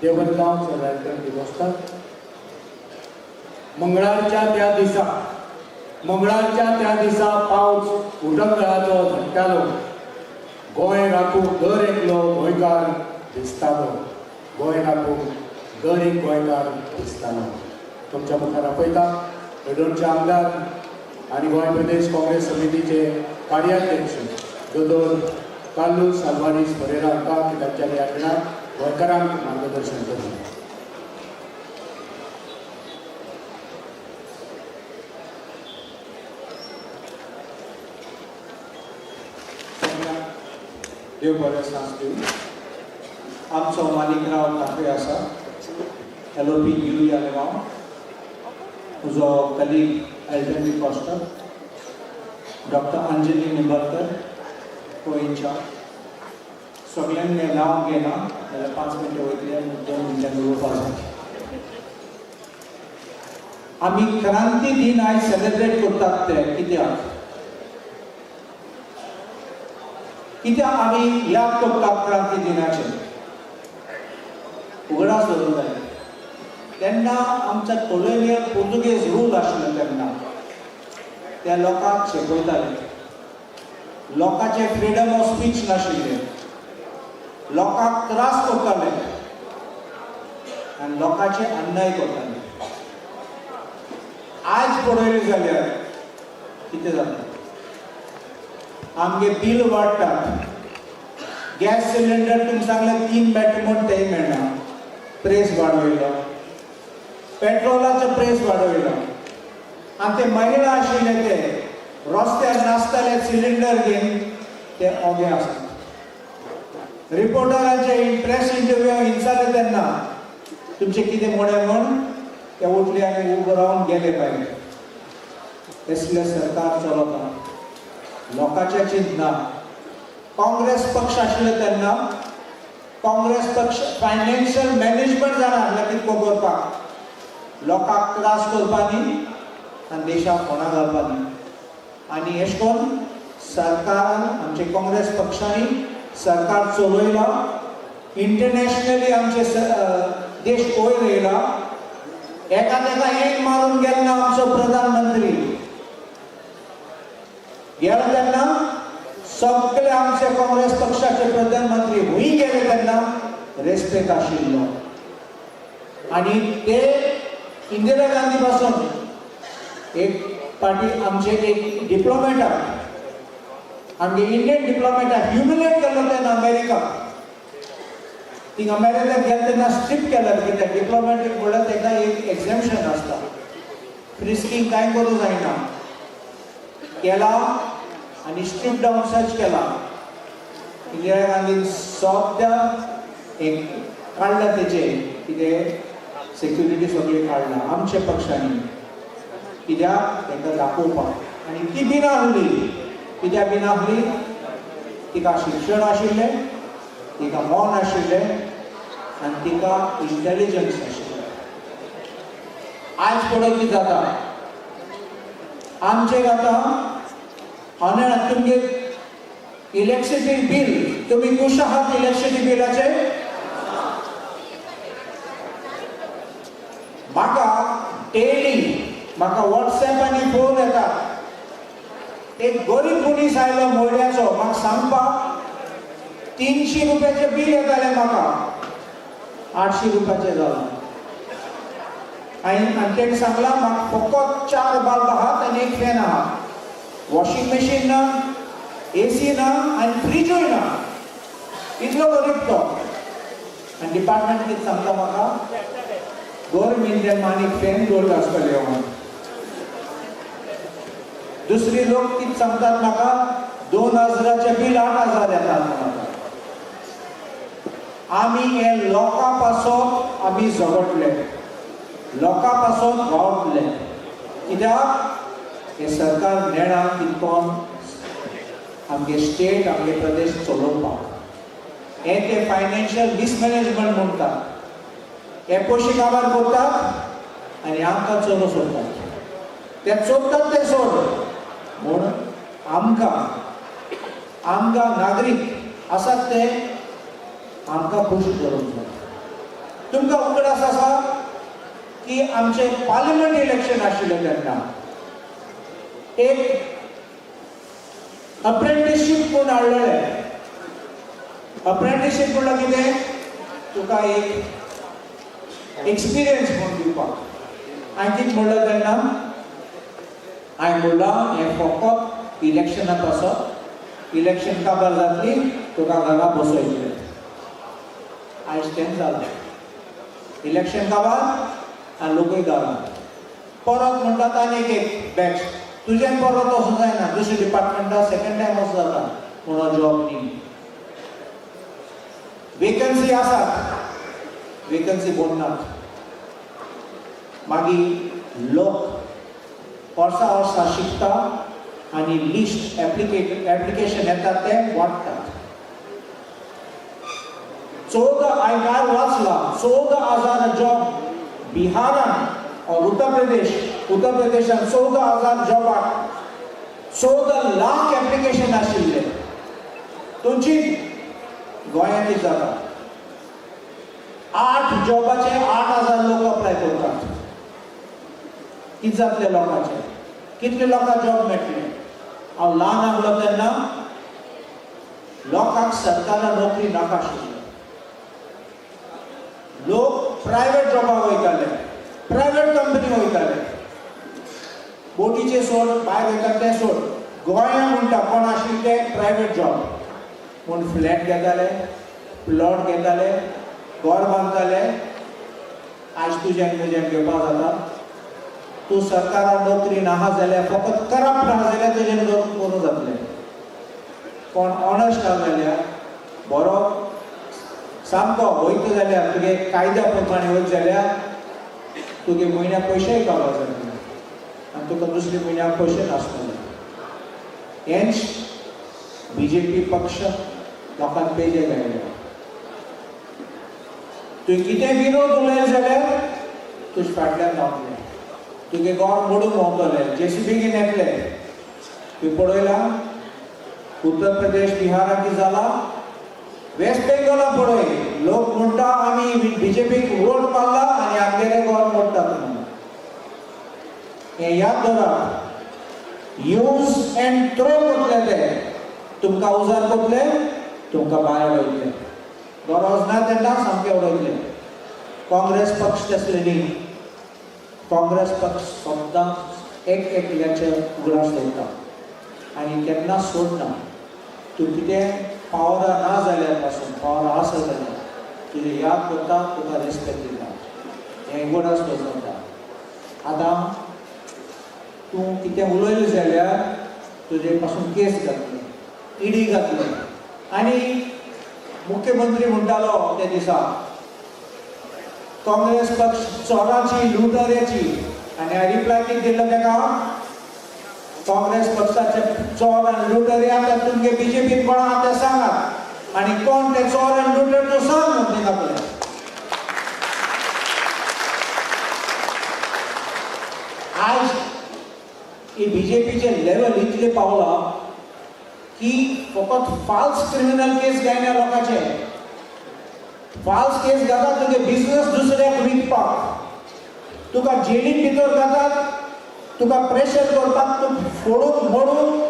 B: देवरगांव चोरायकर दिवस्तात. मंगळारच्या त्या दिसा, मंगळारच्या त्या दिसा पावस उटंगळाचो झडटालो. गोंय राखूंक दर एकलो गोंयकार दिसतालो. गोंय राखूंक दर एक गोंयकार दिसतालो. तुमच्या मुखार आपयता हळदोणचे आमदार आनी गोंय प्रदेश काँग्रेस समितीचे कार्याध्यक्ष दोतोर कार्लूस आल्वारीस परेरा हांकां की तांच्या ह्या खिणाक गोंयकारांक मार्गदर्शन करचें.
F: देव बरें सांस दिवं. आमचो माणिकराव ठाकरे आसा, L O P Yuri Alemao, म्हजो colleague Elton D'Costa, doctor Anjali Nimbalkar co incharge. सगल्यांक नांव घेना जाल्यार 5 मिनटां वयतली आनी 2 मिनटां उलोवपाक जाय. आमी क्रांती दिन आयज सेलेब्रेट करतात ते कित्याक? कित्याक आमी याद करतात क्रांती दिनाचें? उगडास दवरूंक जाय. तेन्ना आमच्या कॉलोनियल पुर्तुगेज रूल आशिल्लो तेन्ना त्या लोकांक शिकयताले. लोकांचे फ्रिडम ऑफ स्पीच नाशिल्लें. लोकांक त्रास करताले आनी लोकांचे अन्याय करताले. आज पळयलें जाल्यार कितें जाता, आमगे बील वाडटात. गॅस सिलिंडर तुमी सांगलें 3 मेळटा म्हूण तेय मेळना, प्रेस वाडयलो, पेट्रोलाचो प्रेस वाडयलो. आनी ते महिला आशिल्ले ते रस्त्यार नाचताले सिलिंडर घेवन, ते ओगे आसात. रिपोर्टरांचे प्रेस इंटरव्यू विचारले तेन्ना तुमचें कितें म्हणें म्हूण ते उठले आनी उबो रावन गेले भायर. असलें सरकार चलता, लोकांचें चिंतना. काँग्रेस पक्ष आशिल्ले तेन्ना काँग्रेस पक्ष फायनान्शियल मॅनेजमेंट जाणा आसलें कितें करपाक, लोकांक त्रास करपा न्ही आनी देशाक फोंडा घालपा न्ही. आनी अशें करून सरकारान आमचे काँग्रेस पक्षांनी सरकार चलयलां, इंटरनॅशनली आमचे देश वयर येयला. एका तेका एक मारून गेलो ना आमचो प्रधानमंत्री गेलो तेन्ना, सगळे आमचे काँग्रेस पक्षाचे प्रधानमंत्री हुंय गेले तेन्ना रेस्पेक्ट आशिल्लो. आनी ते इंदिरा गांधी पासून एक पार्टी आमचे एक डिप्लोमॅटाक, आमगे इंडियन डिप्लोमॅटाक ह्युमिलेट केल्लो तेन्ना अमेरिका. थिंग अमेरिकेक गेले तेन्ना स्ट्रीप केला, कित्याक डिप्लोमॅटीक म्हणल्यार ताका एक एक्झेम्पशन आसता, फ्रिस्कींग कांय करूं जायना. केला आनी स्ट्रीप डावन सर्च केला. इंदिरा गांधीन सद्या एक काडला तेचे कितें सेक्युरिटी सगळी काडला आमच्या पक्षांनी, कित्याक तांकां दाखोवपाक. आनी ती बी नासली, कित्याक बी नासली, तिका शिक्षण आशिल्लें, तिका मन आशिल्लें आनी तिका इंटेलिजन्स आशिल्लें. आयज पळय कितें जाता आमचें, जाता आनी तुमगे इलेक्ट्रिसिटी बील, तुमी खूश आहात इलेक्ट्रिसिटी बिलाचे? म्हाका डेली म्हाका वॉट्सएप आनी फोन येतात. एक गरीब मनीस आयलो मोड्याचो म्हाका सांगपाक, 300 रुपयाचें बील येतालें म्हाका, 800 रुपयाचें जालां. आनी तेणें सांगलां म्हाका फकत 4 बल्ब आहात आनी एक फॅन आहा, वॉशिंग मशीन ना, एसी ना आनी फ्रिजूय ना. इतलो गरीब तो. आनी डिपार्टमेंट कितें सांगता म्हाका, गव्हर्मेंट तेन्ना आनी फॅन दवरता आसतले हांव. दुसरी लोक कितें सांगतात म्हाका, 2000 बील 8000 येतात म्हाका. आमी हे लोकां पासत आमी झगडले, लोकां पासत वावुरले, कित्याक हे सरकार नेणा कितकोन आमगे स्टेट आमगे प्रदेश चलोवपाक. हे ते फायनान्शियल मिसमॅनेजमेंट म्हणटात, हे पयशे काबार करतात आनी आमकां चलो सोडटात, ते चोरतात ते सोड म्हूण आमकां आमकां नागरीक आसात ते आमकां खूश करूंक जाय. तुमकां उगडास आसा की आमचें पार्लिमेंट इलेक्शन आशिल्लें तेन्ना एक अप्रेंटिसशीप म्हूण हाडलेलें. अप्रेंटिसशीप म्हणल्यार कितें, तुका एक एक्सपिरियन्स म्हूण दिवपाक. हांवें कितें म्हणलें तेन्ना, हांवें म्हणलां हें फकत इलेक्शनाक आसत, इलेक्शन काबार जातली तुका घरा बसयतले. आयज तेंच जालां, इलेक्शन काबार आनी लोकूय गांवां परत म्हणटात आनी एक बॅच तुजें परत वचूं जायना, दुसऱ्या डिपार्टमेंटाक सेकंड टायम वचूं जाता म्हणून जॉब न्ही. वेकन्सी आसात, वेकन्सी भरनात. मागीर लोक वर्सां वर्सां शिकता आनी लिस्ट एप्लिकेशन येता ते वाडटात. 14, हांवें काल वाचलां, 14,000 जॉब बिहारान और उत्तर प्रदेश, उत्तर प्रदेशान 14,000 जॉबाक 14 लाख एप्लिकेशन आशिल्ले. तुमची गोंयांत कितें जाता, 8 जॉबाचे 8,000 लोक अप्लाय करतात. कितें जातलें लोकांचें, कितले लोकांक जॉब मेळटले? हांव ल्हान आसलो तेन्ना लोकांक सरकारान नोकरी नाका आशिल्ली. लोक प्रायवेट जॉबाक वयताले, प्रायवेट कंपनी वयताले. बोटीचे सोड, भायर वयता तें सोड, गोंया म्हणटा कोण आशिल्ले ते प्रायवेट जॉब म्हूण फ्लॅट घेताले, प्लॉट घेताले, घर बांदताले. आज तुज्यान म्हज्यान घेवपाक जाता? तूं सरकारान नोकरी नाहा जाल्यार, फकत करप्ट आहा जाल्यार तुजें करूं जातलें. कोण ऑनस्ट आहा जाल्यार, बरो सामको वयता जाल्यार, तुगे कायद्या प्रमाणे वयत जाल्यार तुगे म्हयन्याक पयशेय काबार जातले आनी तुका दुसरे म्हयन्याक पयशे नासतले. हेंच बीजेपी पक्ष लोकांक पेजे घायले. तुवें कितें विरोध उलयले जाल्यार तुजे फाटल्यान धांवतले, तुगे घर मोडून भोंवतले, जेसीबी घेवन येतले. तुवें पळयलां उत्तर प्रदेश बिहारांत कितें जाला, वेस्ट बेंगॉला पळय. लोक म्हणटा आमी बीजेपीक वोट मारला आनी आमगेलें घर मोडटात म्हणून. हें याद दवरात, यूज एंड थ्रो करतले ते. तुमकां उजार करतले, तुमकां भायर उडयतले, गरज ना तेन्ना सामकें उडयतले. काँग्रेस पक्ष तसले न्ही. काँग्रेस पक्ष सद्दां एक एकल्याचे उगडास दवरता आनी केन्ना सोडना. तूं कितें पावरा ना जाल्यार पासून, पावरा आसा जाल्यार तुजें याद करता, तुका रेस्पेक्ट दिता. हें उगडास दवरता. आतां तूं कितें उलयलें जाल्यार तुजे पासून केस घातले, इडी घातले. आनी मुख्यमंत्री म्हणटालो त्या दिसा, काँग्रेस पक्ष चोराची, लुटऱ्याची. आनी हांवें रिप्लाय कितें दिल्लो ताका? काँग्रेस पक्षाचे चोर आनी लुटरे आतां तुमगे बीजेपीन कोण आहा तें सांगात आनी कोण ते चोर आनी लुटर तूं सांग म्हण तांकां पळय. आज ही बीजेपीचे लेवल इतले पावला की फकत फाल्स क्रिमिनल केस घायना लोकांचे. फाल्स केस घालतात तुगे बिजनस दुसऱ्याक विकपाक, तुका जेलीन भितर घालतात, तुका प्रेशर करपाक, तूं फोडून मोडून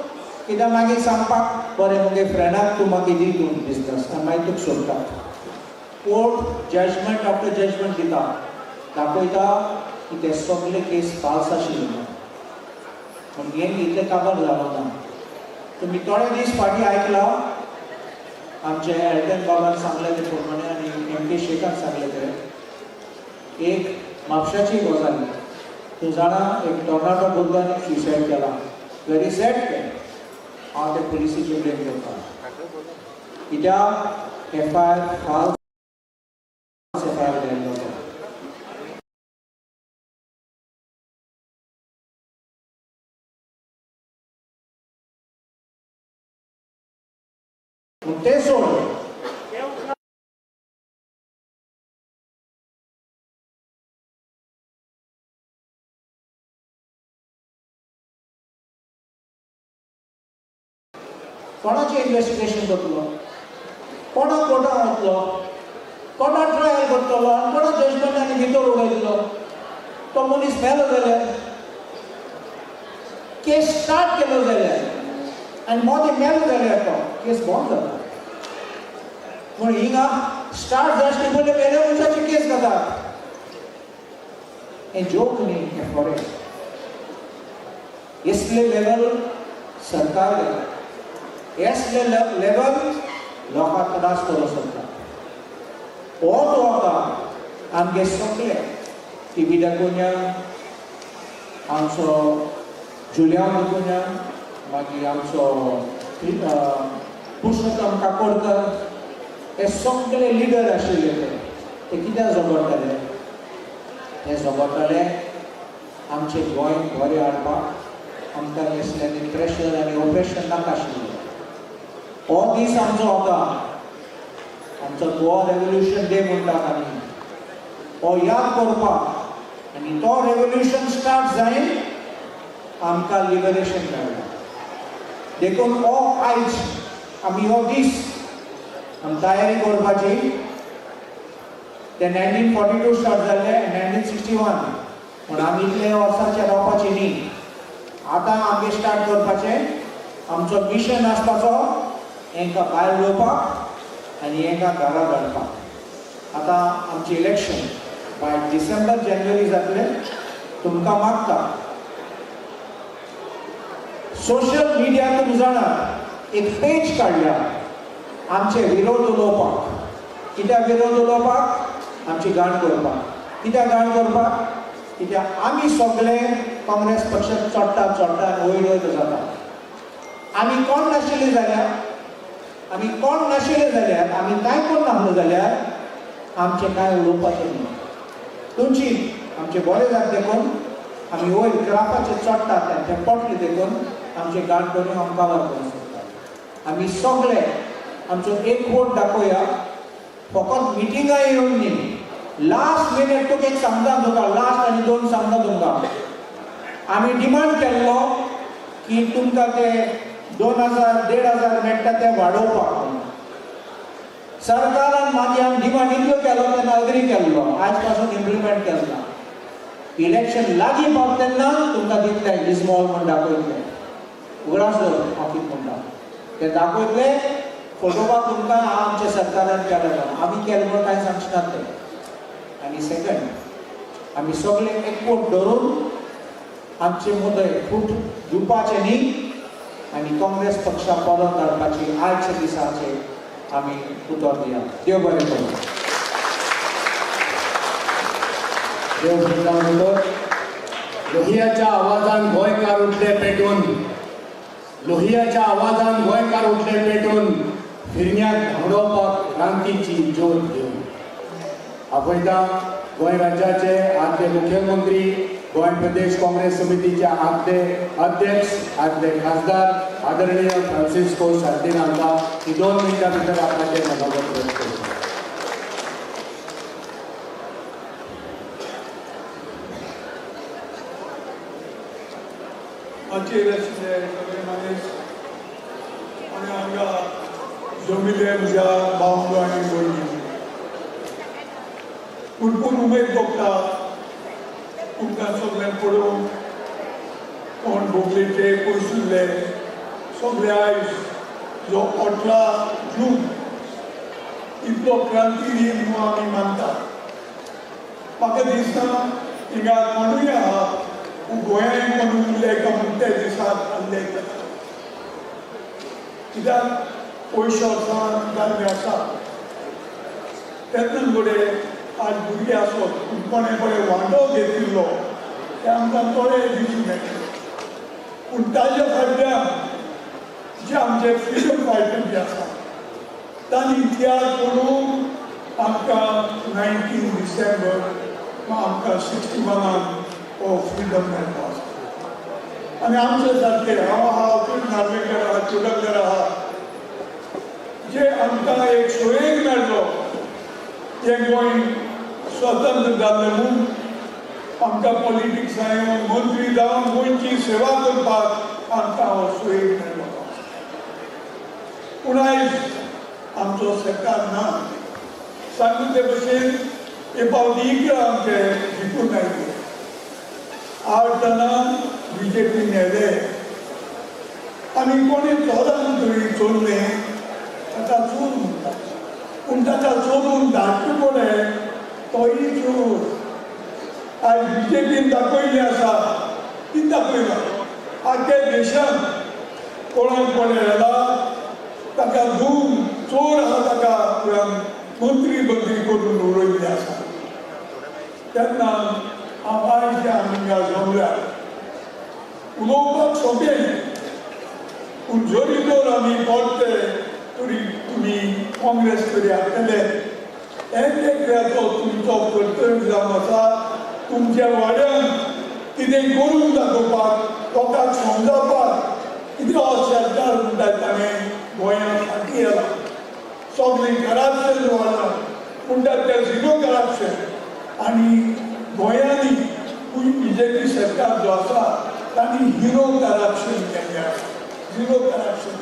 F: कित्याक मागीर सांगपाक बरें मुगे फ्रेंडाक तूं मागीर दी तूं बिजनस आनी मागीर तुका सोडटा. कोर्ट जजमेंट आफ्टर जजमेंट दिता, दाखयता की ते सगळे केस फाल्स आशिल्ले. पूण हें इतलें काबार जालो ना. तुमी थोडे दीस फाटीं आयकला आमचे एल्टन बाबान सांगलें ते प्रमाणे आनी एम के शेखान सांगलें ते एक म्हापशाची गजाल. तूं जाणा, एक टोर्नाटो भुरग्यांनी सुसायड केला. व्हेरी सॅड तें. हांव ते पुलिसीचेर ब्लेम करता कित्याक एफआयआर फाल्स एफआयआर केल्लो तो. पूण तें सोड, कोणाचें इन्वेस्टिगेशन करतलो, कोणा कोर्टान वतलो, कोणा ट्रायल करतलो आनी कोणा जजमेंट आनी भितर उडयतलो? तो मनीस मेलो जाल्यार, केस स्टार्ट केलो जाल्यार आनी मोदें मेलो जाल्यार तो केस बंद जाता. पूण हिंगा स्टार्ट जावचे पयलीं मेल्या मनशाची केस जाता. हें जोक न्ही, हें खरें. इसले लेवल सरकार घेता, असले लेवल लोकांक त्रास करूंक सोदता. हो तो आतां आमगे सगळे टिबी दाकोन्या, आमचो जुलियांव दाकोन्या, मागीर आमचो पुरुषोत्तम काकोडकर, हे सगळे लिडर आशिल्ले. ते कित्याक झगडटाले? ते झगडटाले आमचें गोंय बरें हाडपाक. आमकां असल्यांनी प्रेशर आनी ऑपरेशन नाका आशिल्लें. हो दीस आमचो आतां आमचो गोवा रेवोल्युशन डे म्हणटात आमी, हो याद करपाक. आनी तो रेवोल्युशन स्टार्ट जायन आमकां लिबरेशन मेळ्ळां. देखून हो आयज आमी हो दीस आमी तयारी करपाची. ते 1942 स्टार्ट जाल्ले, 1961, पूण आमी इतले वर्सांचे रावपाचे न्ही. आतां आमगे स्टार्ट करपाचें. आमचो मिशन आसपाचो हेंकां भायर उडोवपाक आनी हेंकां घरा धाडपाक. आतां आमचें इलेक्शन बाय डिसेंबर जानेवारी जातलें. तुमकां मागता, सोशल मिडिया तुमी जाणा एक पेज काडल्या आमचे विरोध उलोवपाक. कित्याक विरोध उलोवपाक? आमची गाण करपाक. कित्याक गाण करपाक? कित्याक आमी सगळे काँग्रेस पक्षात चडटा चडटा आनी वयर वयर जाता. आमी कोण नाशिल्ले जाल्यार, आमी कोण नाशिल्ले जाल्यार, आमी कांय कोण नासलो जाल्यार आमचें कांय उलोवपाचें न्ही. तुमची आमचें बरें जाता देखून आमी वयर ग्राफाचेर चडटा, तें पडलें देखून आमचें गाण करून आमी काबार करूंक सोदता. आमी सगळे आमचो एकवट दाखोवया. फकत मिटिंगां येवन न्ही, लास्ट मिनीट तुका एक सांगता तुका, लास्ट आनी दोन सांगता तुमकां. आमी डिमांड केल्लो की तुमकां ते 2000 1500 मेळटा ते वाडोवपाक. सरकारान मागीर आमी डिमांड इतलो केलो तेन्ना अग्री केल्लो, आयज पासून इम्प्लिमेंट केल्ला. इलेक्शन लागीं पावता तेन्ना तुमकां दितले इजमॉल म्हूण दाखयतले, उगडास दवर हांव कितें म्हणटा ते दाखयतले फोटोपाक तुमकां. आमच्या सरकारान केलें म्हूण, आमी केलें म्हूण कांय सांगचे नात ते. आनी सेकंड, आमी सगळे एकवट धरून आमचे मुद्दे फूट दिवपाचे न्ही आनी काँग्रेस पक्षा पळोवन धाडपाची आयच्या दिसाचे आमी उतर दिया. देव बरें करूं.
B: देव बरें. लोहियाच्या आवाजान गोंयकार उठले पेटून, लोहियाच्या आवाजान गोंयकार उठले पेटून, फिरण्याक धांवडोवपाक क्रांतीची ज्योत घेवन. आपयता गोंय राज्याचे आदले मुख्यमंत्री, गोंय प्रदेश काँग्रेस समितीचे आदले अध्यक्ष, आदले खासदार आदरणीय फ्रांसिस्को सार्दीन हांकां ही 2 मिनटां भितर आपणाचें मनोगत व्यक्त करता.
G: माचयेर आशिल्ले सगळे मनीस आनी हांगा जमिल्ले म्हज्या भावंडो आनी भयणी, भरपूर उमेद भोगता तुमकां सगळ्यांक पळोवन. कोण भोगलेचे पयसुल्ले सगळे आयज जो 18 जून इतलो क्रांती दीन म्हणून आमी मानतात. म्हाका दिसता हिंगा कोणूय आहा गोंयांत कोण उरले काय म्हूण त्या दिसाक आसले, कित्याक पयशे वर्सां जाल्ले आसा तेन्ना घडये आज भुरगे आसत पूण कोणें पळय वांटो घेतिल्लो ते आमकां थोडे दिसून येतले. पूण ताज्या फाटल्यान जे आमचे फ्रिडम फायटर जे आसा तांणी इतिहास करून आमकां 19 डिसेंबर आमकां 61 हो फ्रिडम मेळपा आसा. आनी आमचे सारके हांव आहा, नार्वेकर आहा, चोडणकर आहा, जे आमकां एक सोयेक मेळ्ळो जें गोंय स्वतंत्र जाल्लें म्हूण आमकां पॉलिटिक्सान येवन मंत्री जावन गोंयची सेवा करपाक आमकां हो सोयेक मेळ्ळो. पूण आयज आमचो सरकार ना. सांगू ते भशेन हे पावटी इकरा आमचे जिखून आयले, 8 जाणां बी जे पी नेले आनी कोणी चोरान तरी चोरलें ताका चोर म्हणटा, पूण ताका चोरून धाडचे पडे तोय चोर. आयज बी जे पीन दाखयल्लें आसा, कितें दाखयलां आख्या देशान कोणाक कोणें व्हेला ताका धुवन चोर आसा ताका मंत्री मंत्री करून उडयल्ले आसा. तेन्ना हांव आयज आमी हांगा जमल्या उलोवपाक सोंपें, पूण जरी तर आमी पडटे तरी तुमी काँग्रेस तरी हाडटले एक एकल्याचो तुमचो कर्तव्य जावन आसा. तुमच्या वाड्यान कितें करून दाखोवपाक, लोकांक समजावपाक कितें हो सरकार म्हणटा ताणें गोंयांत फाटीं येला, सगळें करप्शन वाडलां म्हणटा तें झिरो करप्शन. आनी गोंयांनी बी जे पी सरकार जो आसा तांणी झिरो करप्शन केल्लें आसा, झिरो करप्शन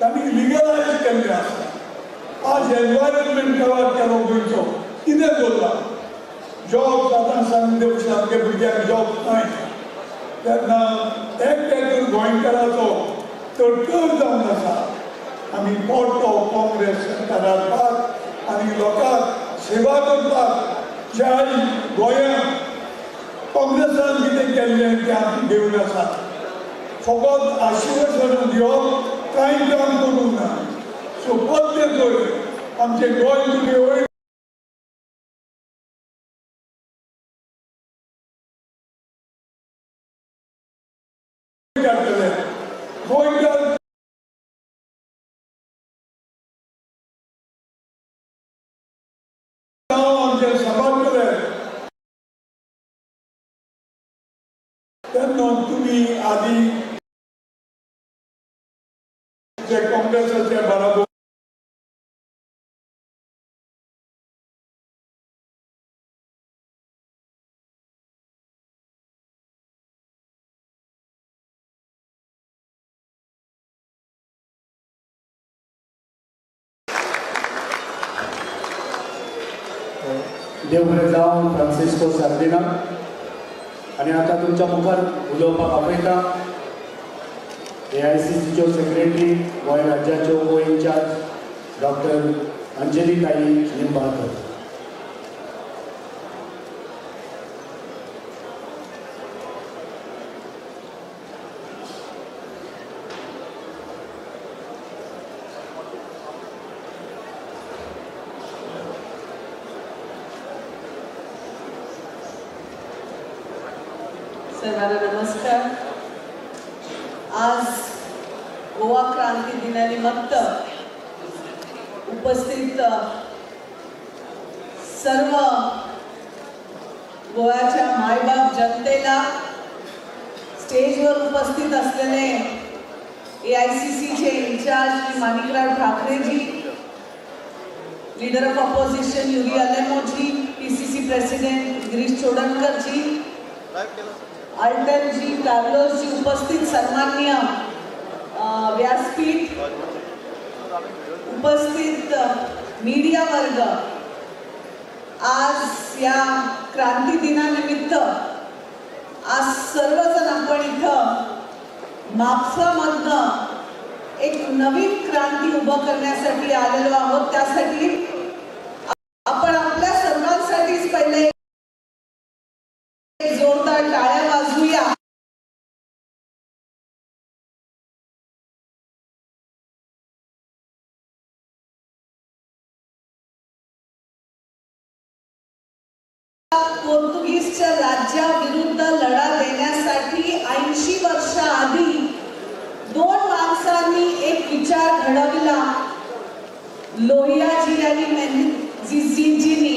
G: तांणी लिगलायज केल्लें आसा. आज एनवायरमेंट कवर केलो गोंयचो, कितें दवरला जॉब आतां सांगते भशेन आमगे भुरग्यांक जॉब नाय. तेन्ना एक एक गोंयकाराचो तडकर जावन आसा. आमी पोटो काँग्रेस सरकार हाडपाक आनी लोकांक सेवा करपाक जे आयज गोंयांत काँग्रेसान कितें केल्लें तें आमी घेवन आसा. फकत आशिर्वचनां दिवप कांय काम करूंक ना. सो पद्य जर आमचें गोंय तुमी वयर काडटले. गोंयकार आमचें सांबाळटले तेन्ना तुमी आदी जे काँग्रेसाचे बराबर
B: देव बरें जावं फ्रांसिस्को सार्दिना. आनी आतां तुमच्या मुखार उलोवपाक आपयता AICCच्यो सेक्रेटरी गोंय राज्याच्यो को इन्चार्ज डॉक्टर अंजली ताई निंबाळकर.
H: सर्वांना नमस्कार. आज गोवा क्रांती दिनानिमित्त उपस्थित सर्व गोव्याच्या मायबाप जनतेला, स्टेजवर उपस्थित असलेले AICCचे in-charge Shri Manikrao Thackerayji, leader of opposition Yuri अलेमोजी, PCC president Girish चोडणकरजी, अल्टनजी, कार्लोसजी, उपस्थित सन्माननीय व्यासपीठ, उपस्थित मीडिया वर्ग, आज या क्रांती दिनानिमित्त आज सर्वजण आपण इथं म्हापसामधनं एक नवीन क्रांती उभं करण्यासाठी आलेलो आहोत. त्यासाठी आपण आपल्या सर्वांसाठीच पहिले जोरदार टाळ्या वाजवूया. पोर्तुगीजच्या राज्याविरुद्ध लढा देण्यासाठी 80 वर्षाआधी दोन माणसांनी एक विचार घडवला, लोहियाजी आणि मेनेझेसजींनी.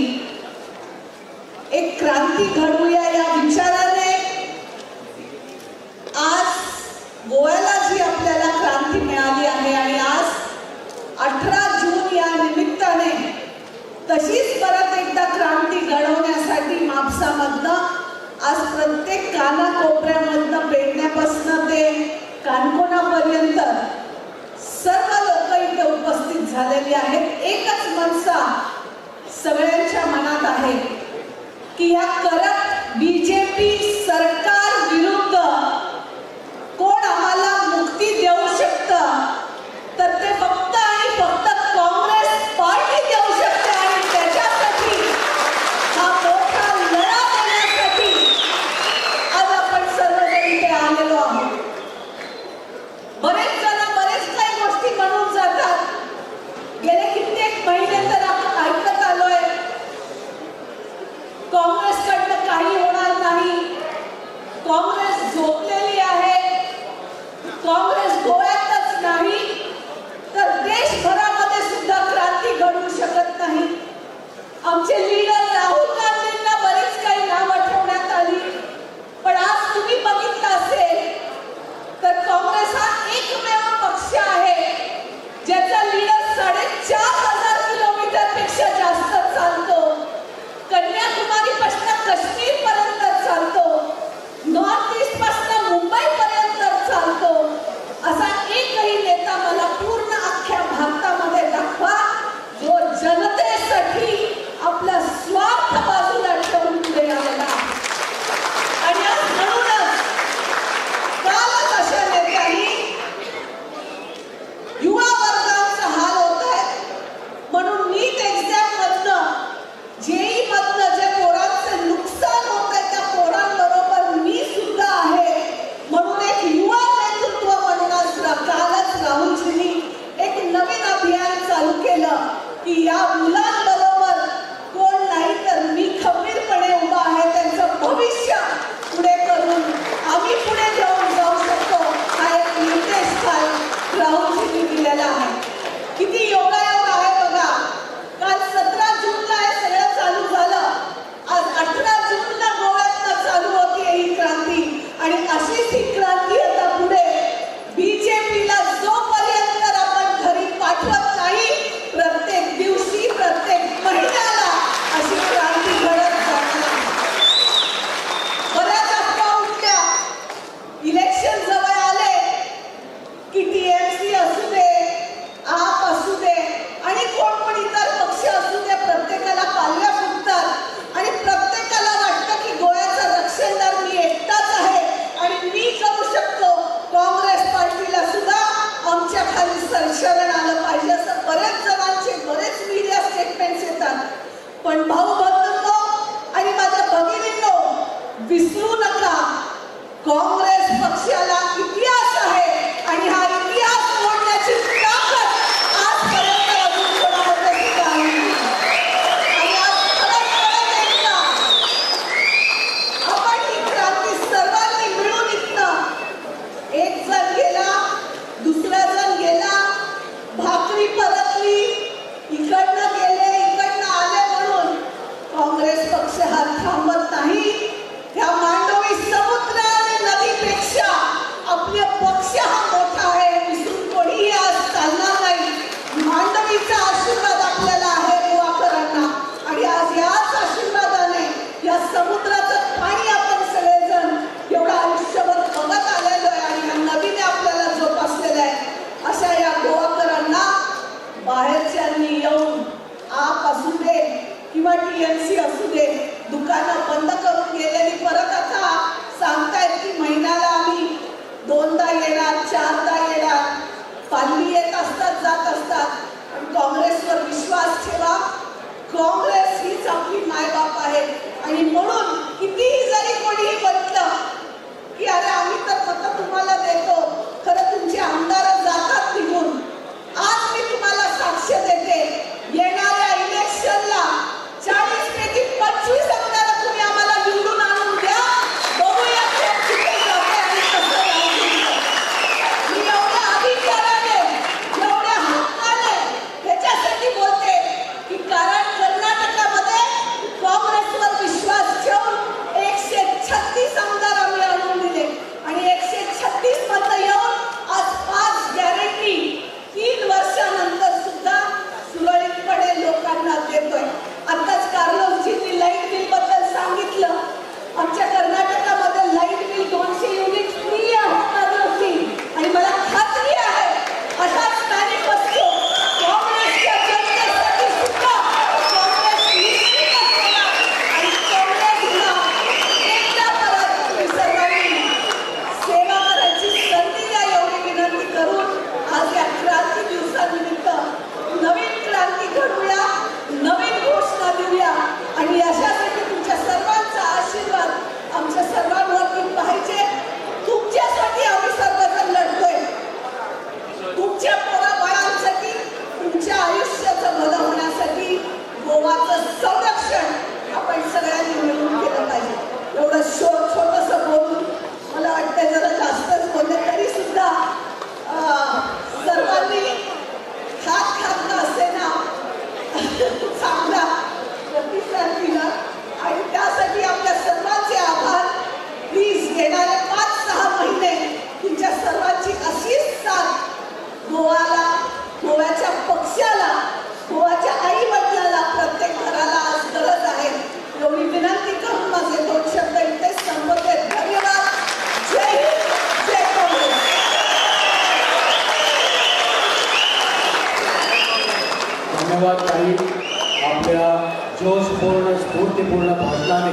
H: एक क्रांती घडवूया या विचाराने आज गोव्याला जी आपल्याला क्रांती मिळाली आहे आणि आज 18 जून या निमित्ताने तशीच परत एकदा क्रांती घडवण्यासाठी म्हापसामधनं आज प्रत्येक कानाकोपऱ्यामधनं पेडण्यापासनं ते काणकोणापर्यंत सर्व लोक इथे उपस्थित झालेली आहेत. एकच मनसा सगळ्यांच्या मनात आहे की या करप्ट बीजेपी सरकार विरुद्ध कोण आम्हाला मुक्ती देऊ शकतं, तर ते फक्त आणि फक्त काँग्रेस पार्टी देऊ शकते. आणि त्याच्यासाठी हा मोठा लढा देण्यासाठी आज आपण सर्वजण इथे आलेलो आहोत. बरेच जण बरेच काही गोष्टी म्हणून जातात. गेले कित्येक महिने तर आपण ऐकत आलोय काँग्रेसकडनं काही होणार नाही, काँग्रेस झोपलेली आहे, काँग्रेस गोव्यातच नाही तर देशभरामध्ये सुद्धा क्रांती घडवू शकत नाही. आमचे लीडर राहुल गांधींना बरीच काही नावं ठेवण्यात आली, पण आज तुम्ही बघितलं असेल तर काँग्रेस हा एकमेव पक्ष आहे ज्याचा लीडर 4500 किलोमीटर पेक्षा जास्त चालतो, कन्याकुमारी पासून काश्मीर पर्यंत चालतो, नॉर्थ ईस्ट पासून मुंबई पर्यंत चालतो. असा एकही नेता मला पूर्ण अख्ख्या भारतामध्ये दाखवा जो जनतेसाठी आपला श्वास काँग्रेस पक्षाला इतिहास आहे आणि हा इतिहास मोडण्याची ताकद आजपर्यंत अजून कोणामध्ये सुद्धा आली नाही. आणि आज परत परत एकदा आपण ही क्रांती सर्वांनी मिळून, इथनं एक जण गेला, दुसरा जण गेला, भाकरी परतली, इकडनं गेले इकडनं आले म्हणून काँग्रेस पक्ष हा थांबत नाही. त्या मांडवी समुद्र आणि नदीपेक्षा आपले पक्ष हा मोठा आहे, विसरून कोणीही आज चालणार नाही. मांडवीचा आशीर्वाद आपल्याला आहे गोवाकरांना आणि आज याच आशीर्वादाने या समुद्राचं पाणी आपण सगळेजण एवढं आयुष्यभर बघत आलेलो आहे आणि या नदीने आपल्याला जोपासलेलं आहे. अशा या गोवाकरांना बाहेरच्यांनी येऊन, आप असू दे किंवा टीएमसी असू दे, दुकानं बंद करून गेलेली परत आता सांगतायत की महिन्याला आम्ही 2दा येणार, 4दा येणार. पाल्ली येत असतात, जात असतात, पण काँग्रेसवर विश्वास ठेवा. काँग्रेस हीच आपली मायबाप आहे आणि म्हणून कितीही जरी कोणीही म्हटलं की अरे आम्ही तर मतं तुम्हाला देतो, खरं तुमचे आमदार जातात निघून. आज मी तुम्हाला साक्ष देते, येणाऱ्या इलेक्शनला 40 पैकी 25 आमदार तुम्ही आम्हाला निवडून आणून द्या, बघूया कोण कुठे जाते आणि कसं राहते. मी एवढ्या अधिकाराने, एवढ्या हक्काने ह्याच्यासाठी बोलते की कारण कर्नाटकामध्ये काँग्रेसवर विश्वास ठेवून 136 आमदार आम्ही आणून दिले आणि 136 मतं येऊन आज 5 गॅरंटी 3 वर्षानंतर सुद्धा सुरळीतपणे लोकांना देतोय. आताच कार्लोसजींनी लाईट बिल बद्दल सांगितलं. आमच्या कर्नाटकामध्ये लाईट बिल 200 युनिट फ्री आहे कार्लोसजी आणि मला खात्री आहे असाच मॅनिफेस्टो काँग्रेसच्या जनतेसाठी सुद्धा काँग्रेस निश्चितच देणार आणि काँग्रेसला एकदा परत तुम्ही सर्वांनी सेवा करायची संधी द्या एवढी विनंती करून आज या क्रांती दिवसानिमित्त नवीन क्रांती घडवूया, नवीन घोषणा देऊया आणि याच्यासाठी तुमच्या सर्वांचा आशीर्वाद आमच्या सर्वांवरती पाहिजे. तुमच्यासाठी आम्ही सर्वजण लढतोय, तुमच्या पोराबाळांसाठी, तुमच्या आयुष्याचं भलं होण्यासाठी गोवाचं संरक्षण आपण सगळ्यांनी मिळून केलं पाहिजे. एवढं छोटंसं बोलून मला वाटतं जरा जास्तच बोलले तरी सुद्धा सर्वांनी खात खात का असेना चांगला प्रतिसाद दिला आणि त्यासाठी आपल्या सर्वांचे आभार. प्लीज येणारे 5-6 महिने तुमच्या सर्वांची अशीच साथ गोवाला, गोव्याच्या पक्षाला, गोवाच्या आई वडिलाला, प्रत्येक घराला आज गरज आहे. एवढी विनंती करून माझे 2 शब्द इथेच संपवते. धन्यवाद. जय हिंद, जय काँग्रेस.
B: धन्यवाद ताई. आपल्या जोशपूर्ण स्फूर्तीपूर्ण भाषणाने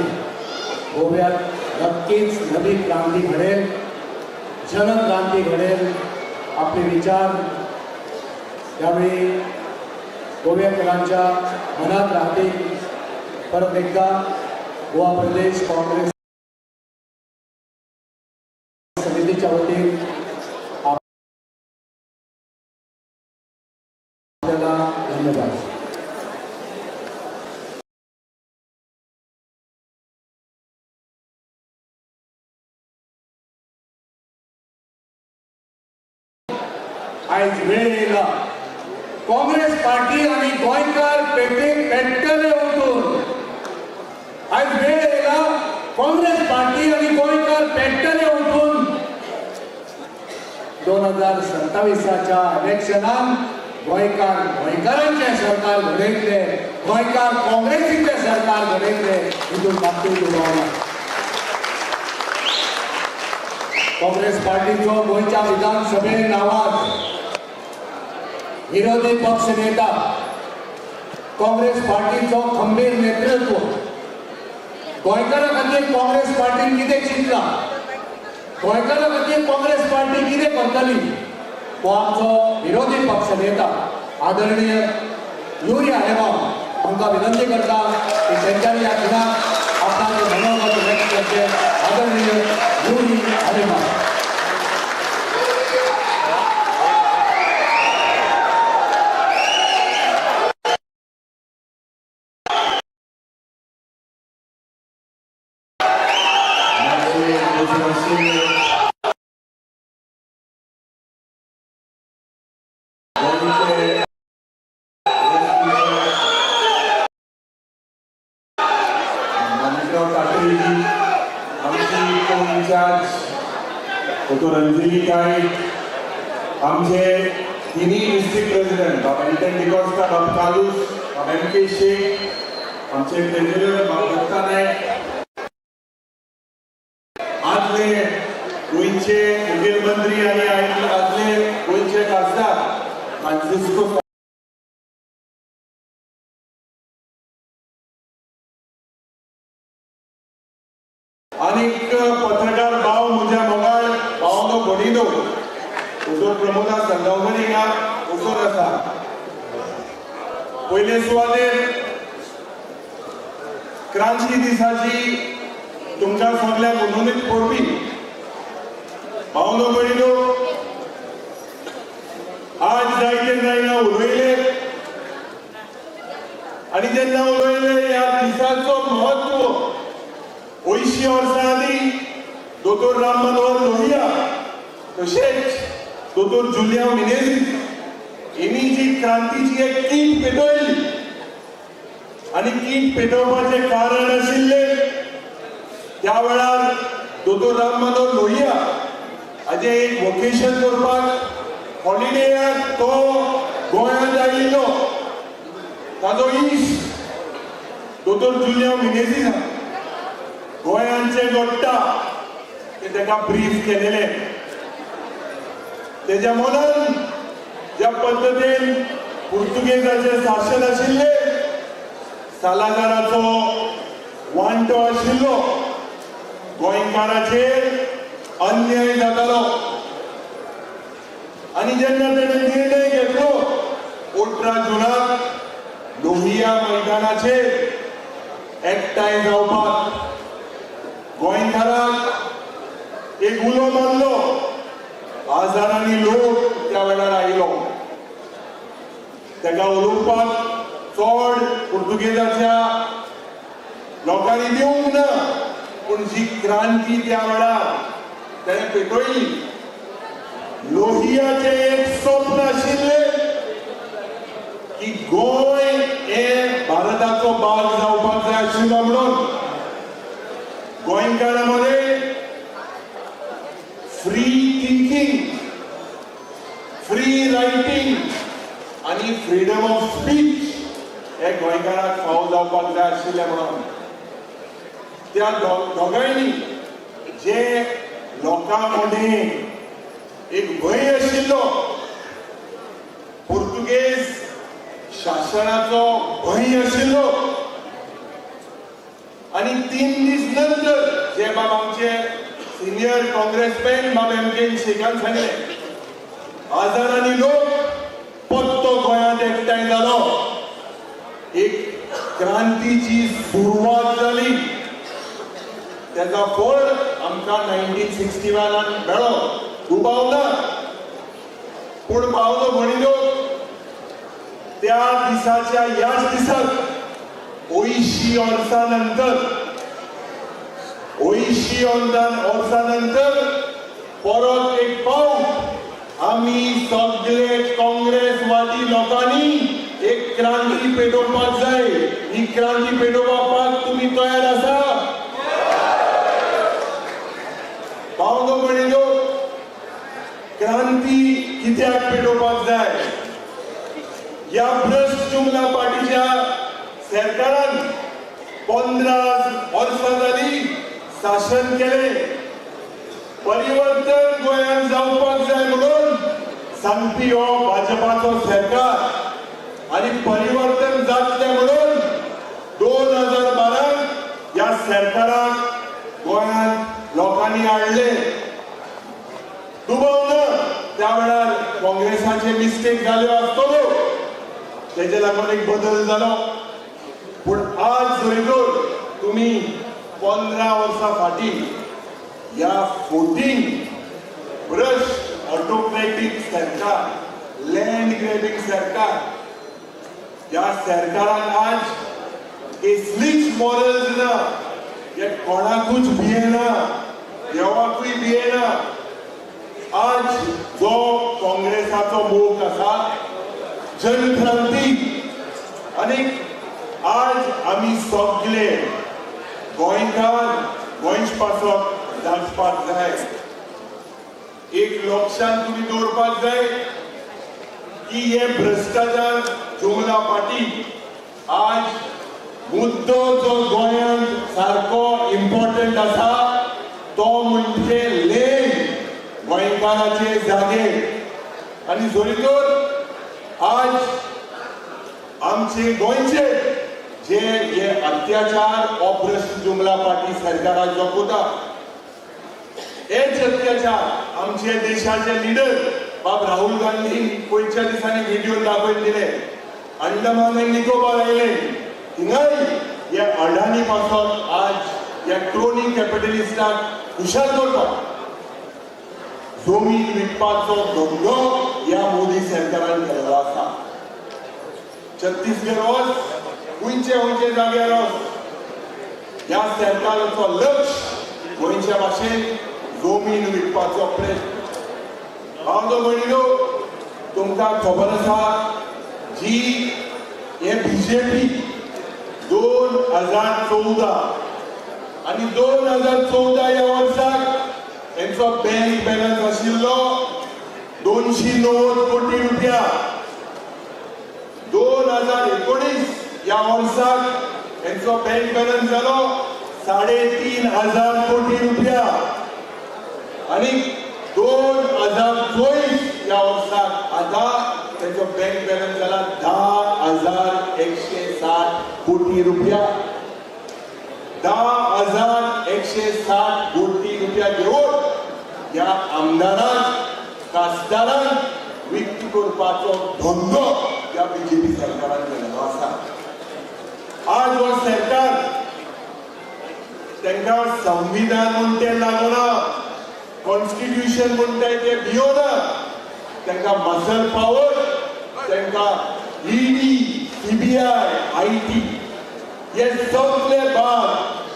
B: गोव्यात नक्कीच नवी क्रांती घडेल, जनक्रांती घडेल. आपले विचार त्यावेळी गोव्याकरांच्या मनात राहतील. परत एकदा गोवा प्रदेश काँग्रेस समितीच्या वतीने आपल्याला धन्यवाद. आयज वेळ येयला काँग्रेस पार्टी आनी गोंयकार पेटे पेट्टले उठून. आयज वेळ येयला काँग्रेस पार्टी आनी गोंयकार पेट्टले उठून 2027च्या इलेक्शनान गोंयकार गोंयकारांचें सरकार घडयतले, गोंयकार काँग्रेसीचें सरकार घडयतले हितून मातूय दुबाव ना. काँग्रेस पार्टीचो गोंयच्या विधानसभेन आवाज, विरोधी पक्ष नेता, काँग्रेस पार्टीचो खंबीर नेतृत्व, गोंयकारां खातीर काँग्रेस पार्टीन कितें चिंतलां, गोंयकारां खातीर काँग्रेस पार्टी कितें करतली, हो आमचो विरोधी पक्ष नेता आदरणीय युरी आलेमांव हांकां विनंती करता की तेंच्यांनी ह्या खिणाक आपणाचें मनोगत व्यक्त करचें. आदरणीय युरी आलेमांव.
I: दोतोर अंजली ताई, आमचे तिनूय डिस्ट्रिक्ट प्रेसिडेंट बाब एल्टन डिकॉस्टा, बाब कार्लूस, बाब एम के शेख, आमचे ट्रेजरर बाब दत्ता नायक, आदले गोंयचे मुखेलमंत्री आनी आदले गोंयचे खासदार फ्रांसिस्को आनीक पत्रकार भाव म्हज्या मोगाळ भावानो भणिनो दोतोर प्रमोदा सालगांवकर हिंगा वचोन आसा. पयले सुवातेर क्रांती दिसाची तुमकां सगल्यांक उलोवणीत परबी. भावनो भणिनो, आज जायते जायना उलयले आनी जेन्ना उलयले ह्या दिसाचो म्हत्व 80 वर्सां आदीं दोतोर राम मनोहर लोहिया तशेंच दोतोर जुलियांव मिनेझीस हेणी जी क्रांतीची एक कीट पेटयली आनी कीट पेटोवपाचें कारण आशिल्लें त्या वेळार दोतोर राम मनोहर लोहिया हाजें एक वोकेशन करपाक हॉलिडेयाक तो गोंयांत आयिल्लो. ताजो इश्ट दोतोर जुलियांव मिनेझीस गोंयांचे घडटा ते ताका ब्रीफ केलेले. तेज्या मनान ज्या पद्दतीन पुर्तुगेजाचें शासन आशिल्लें, सालादाराचो वांटो आशिल्लो, गोंयकाराचेर अन्याय जातालो आनी जेन्ना तेणें निर्णय घेतलो 18 जुनाक लोहिया मैदानाचेर एकठांय जावपाक गोंयकाराक एक उलो मारलो. हजारांनी लोक त्या वेळार आयलो. ताका उलोवपाक चड पुर्तुगेजाच्या लोकांनी दिवंक ना, पूण जी क्रांती त्या वेळार तेणें पेटयली. लोहियाचें एक स्वप्न आशिल्लें की गोंय हें भारताचो भाग जावपाक जाय आशिल्लो म्हणून गोंयकारां मदें फ्री थिंकींग, फ्री रायटींग आनी फ्रीडम ऑफ स्पीच हे गोंयकाराक फावो जावपाक जाय आशिल्लें म्हणून त्या दोगांयनी जे लोकां मदें एक भंय आशिल्लो, पुर्तुगेज शासनाचो भंय आशिल्लो आनी 3 दीस नंतर जे बाब आमचे सिनियर काँग्रेसमॅन बाब एम के शेखान सांगलें, हजारांनी लोक पत्तो गोंयांत एकठांय जालो, एक क्रांतीची सुरवात जाली. तेजा फळ आमकां 1961 मेळ्ळो, दुबाव ना. पूण भावनो भणिनो, त्या दिसाच्या ह्याच दिसाक 80 वर्सां नंतर, 80 वर्सां नंतर परत एक पावट आमी सगळे काँग्रेसवादी लोकांनी एक क्रांती पेटोवपाक जाय. ही क्रांती पेटोवपाक तुमी तयार आसा? भावनो भणिनो, क्रांती कित्याक पेटोवपाक जाय? ह्या भ्रश्ट जुमला पार्टीच्या सरकारान 15 वर्सां जाली शासन केलें. परिवर्तन गोंयांत जावपाक जाय म्हणून सांगपी हो भाजपाचो सरकार आनी परिवर्तन जातलें म्हणून 2012 ह्या सरकाराक गोंयांत लोकांनी हाडलें. दुबाव ना त्या वेळार काँग्रेसाचे मिस्टेक जाल्यो आसतल्यो, तेजे लागून एक बदल जालो. पूण आज जरी तर तुमी 15 वर्सां फाटीं ह्या 14 भ्रश्ट ऑटोक्रेटीक सरकार, लँड ग्रॅबिंग सरकार, ह्या सरकाराक आज कसलीच मॉरल्स ना, हे कोणाकूच भियेना, देवाकूय भियेना. आज जो काँग्रेसाचो मोग आसा, जनक्रांती, आनी आज आमी सगळे गोंयकार गोंयच पासत जागपाक जाय. एक लक्षांत तुमी दवरपाक जाय की हे भ्रष्टाचार जुमला पार्टी आज मुद्दो जो गोंयांत सारको इम्पॉर्टंट आसा तो म्हणजे लेन गोंयकाराचे जागे. आनी जरी तर आज आमचे गोंयचे जे हे अत्याचार हो भ्रष्ट जुमला पार्टी सरकाराक जोखता, हेच अत्याचार आमचे देशाचे लिडर बाब राहुल गांधी पयच्या दिसांनी व्हिडिओ दाखोवन दिले. अंडमान आनी निकोबार आयलँड थिंगाय हे अडाणी पासत आज ह्या क्रोनी कॅपिटलिस्टाक खुशाल करपाक जमीन विकपाचो धंदो ह्या मोदी सरकारान केल्लो आसा. छत्तीसगड वच, खंयचे खंयचे जाग्यार वच, ह्या सरकाराचो लक्ष गोंयच्या भाशेन जमीन विकपाचो प्रयत्न. भाव भयणीनो, तुमकां खबर आसा जी हे बीजेपी 2014 आनी 2014 ह्या वर्साक हेंचो बँक बॅलन्स आशिल्लो 290 कोटी रुपया. 2019 ह्या वर्साक हेंचो बँक बॅलन्स जालो 3,500 कोटी रुपया. आनी 2024 ह्या वर्साक आतां तेंचो बँक बॅलन्स जाला 10,160 कोटी रुपया. 10,160 कोटी रुपया घेवन ह्या आमदारांक खासदारांक विक्री करपाचो धंदो ह्या बीजेपी सरकारान केल्लो आसा. आज हो सरकार तांकां संविधान म्हूण तें लागना, कॉन्स्टिट्युशन म्हणटाय ते भियोना, तांकां मसल पावर, तांकां ईडी, सीबीआय, IT हे सगळे भाग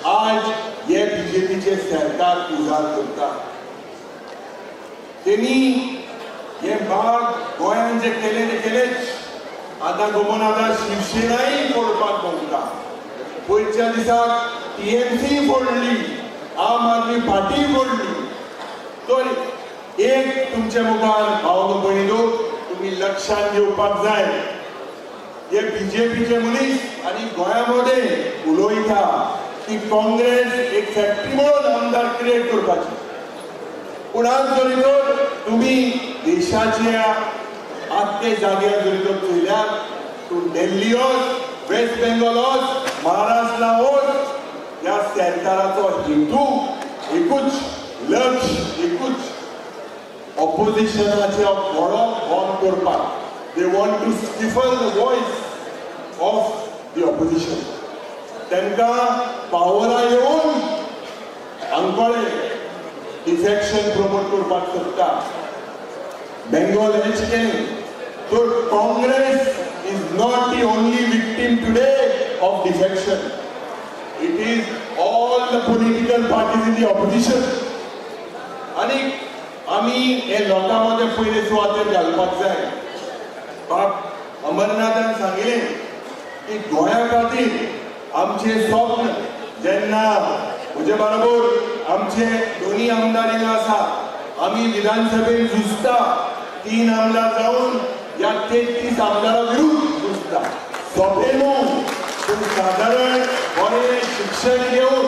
I: आज हे बीजेपीचे सरकार उजार करता. तेणी हे भाग गोंयान जे केले ते केलेच, आतां गोमन आतां शिवसेनाय फोडपाक भोंवता. पयच्या दिसाक टीएमसी फोडली, आम आदमी पार्टी फोडली. तर एक तुमच्या मुखार भाव भयणीनो तुमी लक्षात घेवपाक जाय, हे बीजेपीचे मनीस आनी गोंया मदें उलयता की काँग्रेस एक फॅक्टरी म्हणून आमदार क्रिएट करपाची. पूण आज जरी तर तुमी देशाच्या आत्ते जाग्यार जरी तर चोयल्यार तूं दिल्ली वच, वेस्ट बेंगॉल वच, महाराष्ट्रा वच, ह्या सरकाराचो हेतू एकूच, लक्ष एकूच, ऑपोजिशनाचे घोडो बंद करपाक. They want to stifle the voice of the opposition. तांकां पावरा येवन आंकोळे डिफेक्शन प्रमोट करपाक सोदता. बेंगॉल हेच केलें. तर Congress is not the only victim today of defection. It is all the political parties in the opposition. आनी आमी हे लोकां मदें पयले सुवातेर घालपाक जाय. बाब अमरनाथान सांगिल्लें की गोंया खातीर आमचें स्वप्न जेन्ना म्हजे बरोबर आमचे दोनी आमदार हिंगा आसा, आमी विधानसभेन झुजता, 3 आमदार जावन ह्या 33 आमदारां विरुद्ध झुजता. सोंपें न्हू, पूण सादारण बरें शिक्षण घेवन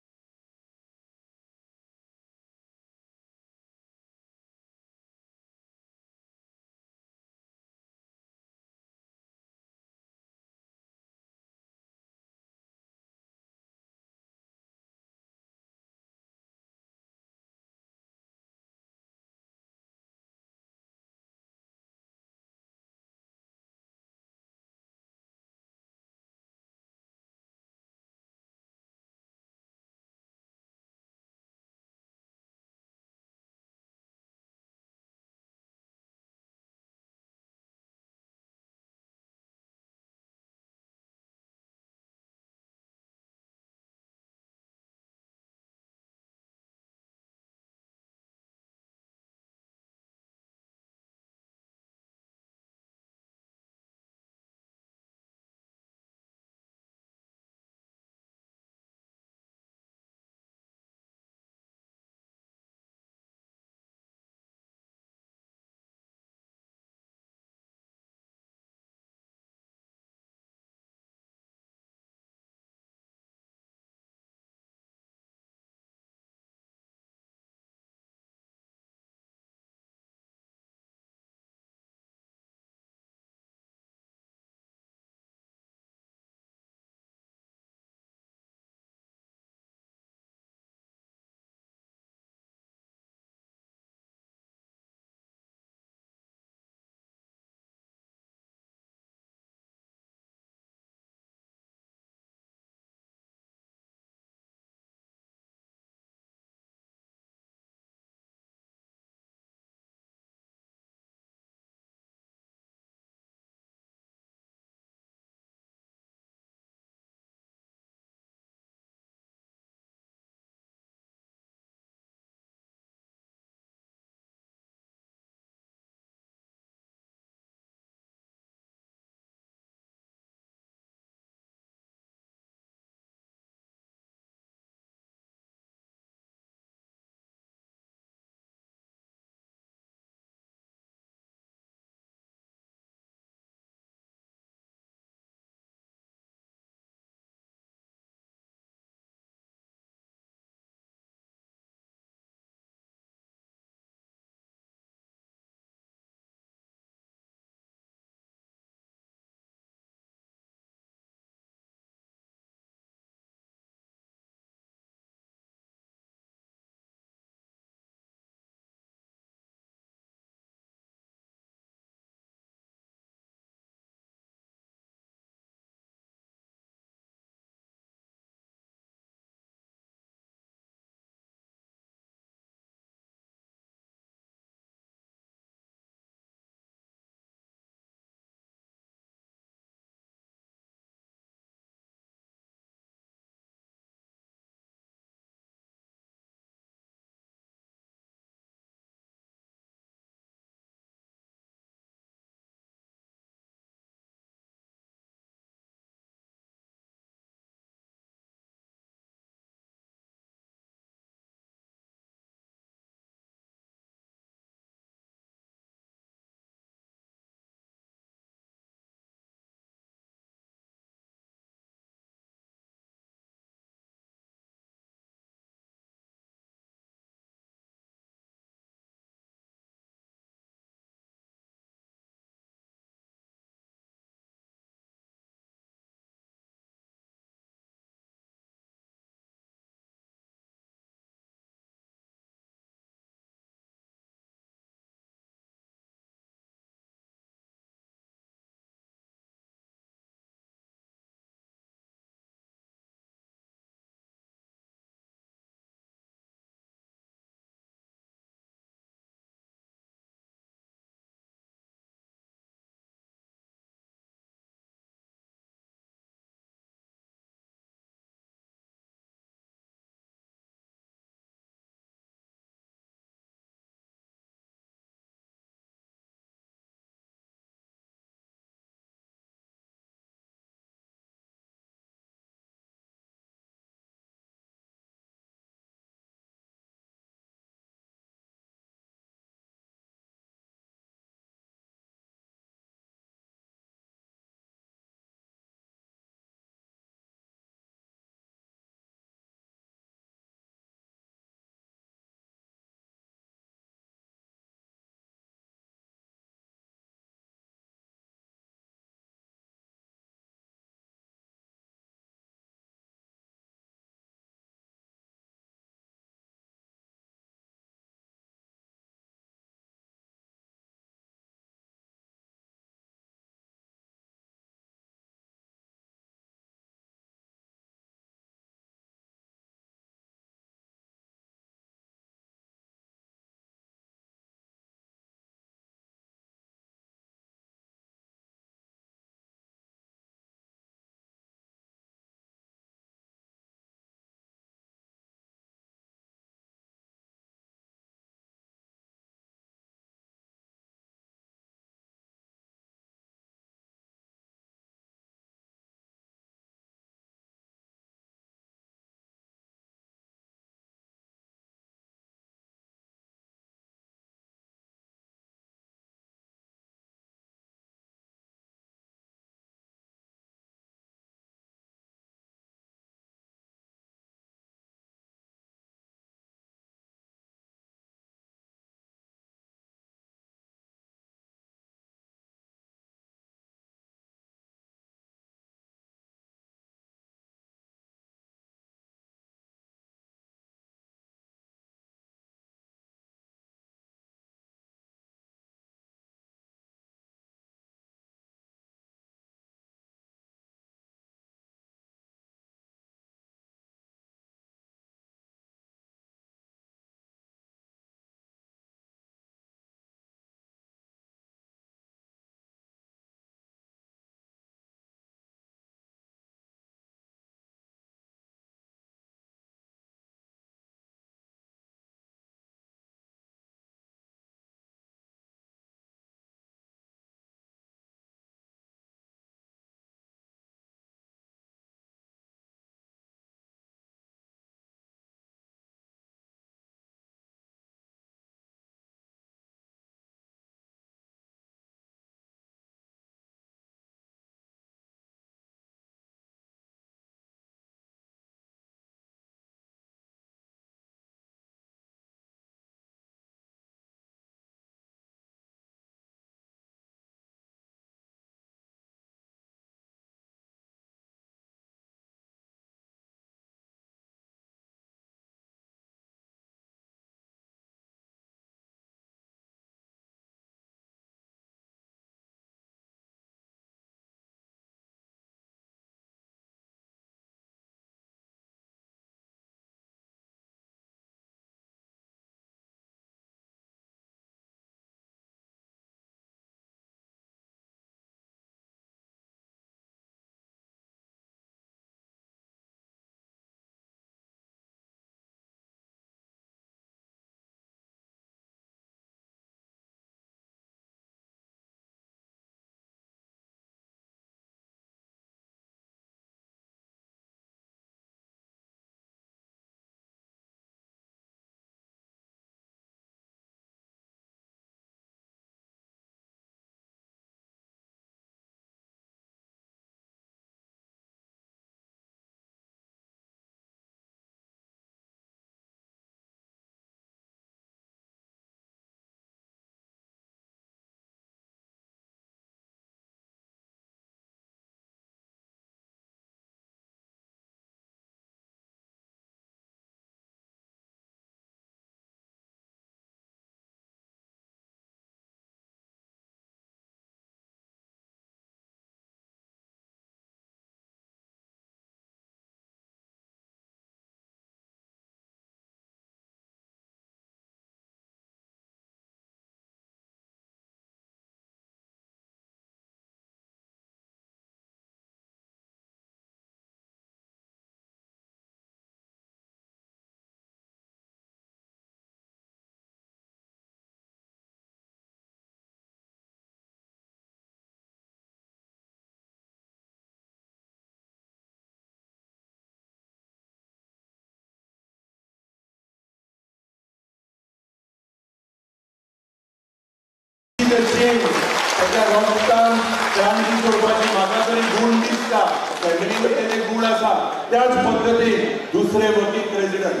I: पद्दतीन दुसरे वर्किंग प्रेसिडेंट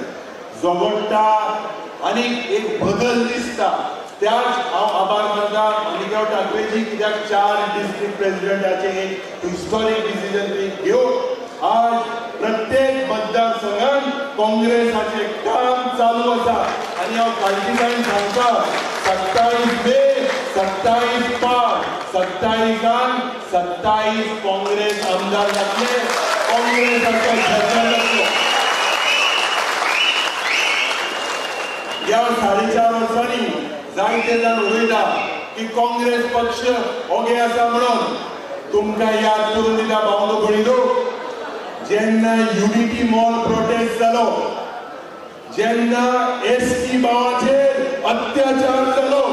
I: झगडटा आनी एक बदल दिसता. त्याच हांव आभार मानता माणिकराव ठाकरेजी, कित्याक 4 डिस्ट्रिक्ट प्रेसिडेंटाचे एक हिस्टॉरीक डिसिजन ती घेवन आज प्रत्येक मतदारसंघात काँग्रेसाचे काम चालू आसा. आनी हांव काळजीकायेन सांगता 27 मे 27/5 27 27 काँग्रेस आमदार जातले, काँग्रेसाचो सरकार जातलो. ह्या 4.5 वर्सांनी जायते जाण उलयता की काँग्रेस पक्ष ओगे आसा म्हणून. तुमकां याद करून दिता भावनो भयणीनो, जेन्ना युनिटी मॉल प्रोटेस्ट जालो, जेन्ना एस टी भावाचेर अत्याचार जालो,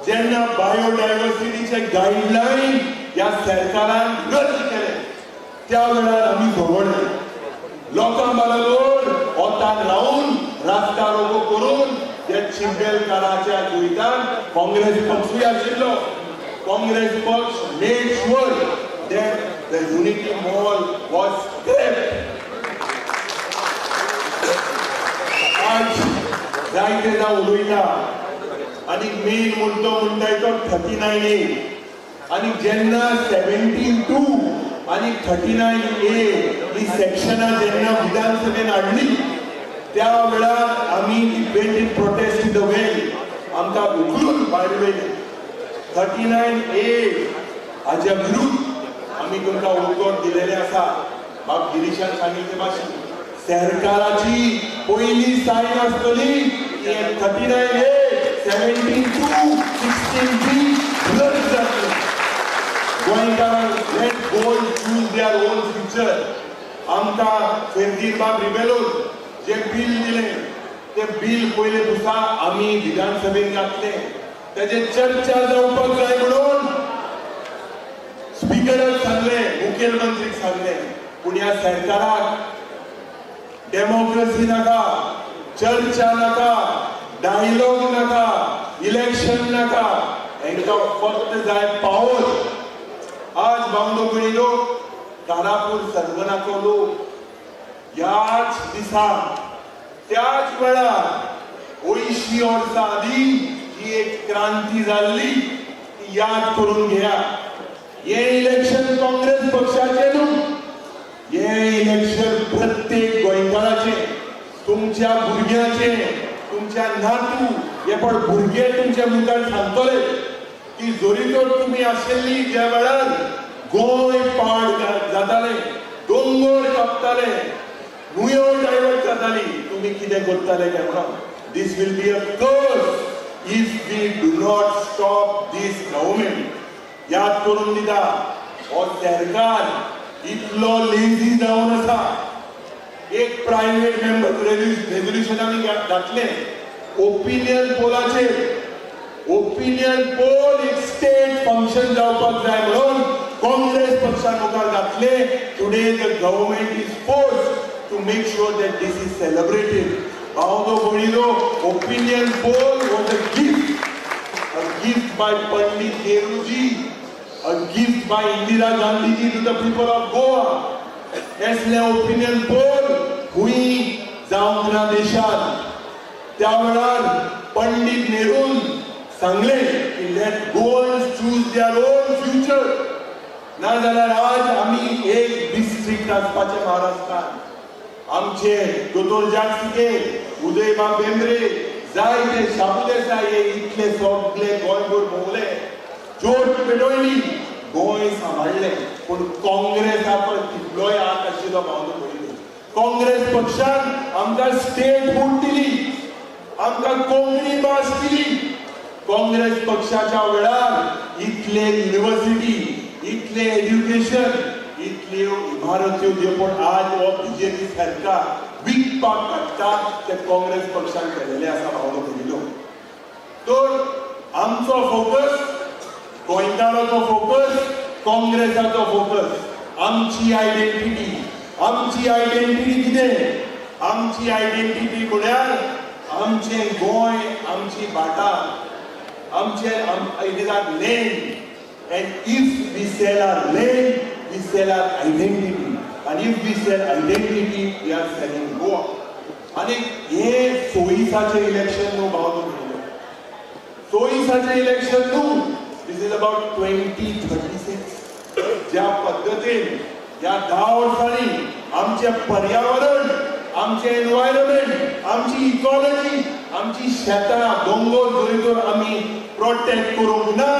I: जेन्ना बायोडायवर्सिटीचे गायडलायन ह्या सरकारान रद्द केले, त्या वेळार आमी झगडले. लोकां बरोबर वतान रावन रास्ता रोको करून त्या चिंबेलकाराच्या गोंयतान काँग्रेस पक्षूय आशिल्लो. काँग्रेस पक्ष made sure that the Unity Mall was scrapped. आज जायते जाण उलयता आनी मेन मुद्दो म्हणटा तो 39A. आनी जेन्ना 17(2) आनी 39A ही सेक्शनां जेन्ना विधानसभेन हाडली त्या वेळार आमी went in protest in the well, आमकां उखलून भायर उडयले. 39A हाज्या विरुद्ध आमी तुमकां उतर दिलेलें आसा. बाब गिरीशान सांगिल्ले भाशेन सरकाराची पयली सायन आसतली की 39A 17(2) 16B रद्द जातले. गोंयकारांक let Goa choose their own future. आमकां फेर्दीन बाब रिबेलोन जे बील दिलें तें बील पयले दिसा आमी विधानसभेन घातलें. तेजेर चर्चा जावपाक जाय म्हणून स्पिकराक सांगलें, मुखेलमंत्रीक सांगलें. पूण ह्या सरकाराक डेमोक्रेसी नाका, चर्चा नाका, डायलॉग नाका, इलेक्शन नाका, हेंकां फक्त जाय पावर. आज बावनो भयणीनो, कारापूर सर्वनाचो लोक ह्याच दिसा त्याच वेळार 80 वर्सां आदीं ही एक क्रांती जाल्ली ती याद करून घेया. हें इलेक्शन काँग्रेस पक्षाचें न्हू, हें इलेक्शन प्रत्येक गोंयकाराचें, तुमच्या भुरग्याचें, तुमच्या नातू हे पण भुरगे तुमच्या मुखार सांगतले की जरी तर तुमी आशिल्ली ज्या वेळार गोंय पाड जातालें, दोंगर कापताले, न्हंयो डायवर्ट जाताली, तुमी कितें करताले काय म्हणून. This will be a curse if we do not stop this government. याद करून दिता, हो सरकार इतलो लेझी जावन आसा. एक प्रायव्हेट मेंबर रेजोल्युशन आमी घातलें ओपिनियन पोलाचेर. ओपिनियन पोल एक स्टेट फंक्शन जावपाक जाय म्हणून काँग्रेस पक्षान मुखार घातले. Today the government is forced to make sure that this is celebrated. भावनो भयणीनो, opinion poll was a gift by Pandit Nehruji, a gift by Indira Gandhiji to the people of Goa. असले opinion poll खूंय जावंक ना देशांत. त्या वेळार पंडित नेरून सांगलें की let Goans choose their own future. नाजाल्यार आज आमी एक डिस्ट्रिक्ट आसपाचें महाराष्ट्रान. आमचे दोतोर जागसिके, उदयबाब बेंद्रे, जायते शाबू देसाय हे इतले सगळे गोंयभर भोंवले, ज्योत पेटयली, गोंय सांबाळ्ळें. पूण काँग्रेसा पळय कितलोय हात आशिल्लो भावनो भयणीनो. काँग्रेस पक्षान आमकां स्टेटहूड दिली, आमकां कोंकणी भास दिली. काँग्रेस पक्षाच्या वेळार इतले युनिव्हर्सिटी, इतले एज्युकेशन, इतल्यो इमारत्यो ज्यो पण आज हो बीजेपी सरकार विकपाक काडटा ते काँग्रेस पक्षान केलेले आसा भावनो भयणीनो. तर आमचो फोकस, गोंयकाराचो फोकस, काँग्रेसाचो फोकस, आमची आयडेंटिटी. आमची आयडेंटिटी कितें? आमची आयडेंटिटी म्हळ्यार आमचें गोंय, आमची भाटां, आमचे, it is our land. And if we sell our land, we sell our identity. आनी if we sell identity, we are selling Goa. आनी हे सोयीसाचें इलेक्शन न्हू भाव न्हू, सोयीसाचें इलेक्शन न्हू. This is about 2036. ज्या पद्दतीन ह्या 10 वर्सांनी आमचें पर्यावरण, आमचें एनवायरमेंट, आमची इकॉलॉजी, आमची शेतां, दोंगोर जरी तर आमी प्रोटेक्ट करूंक ना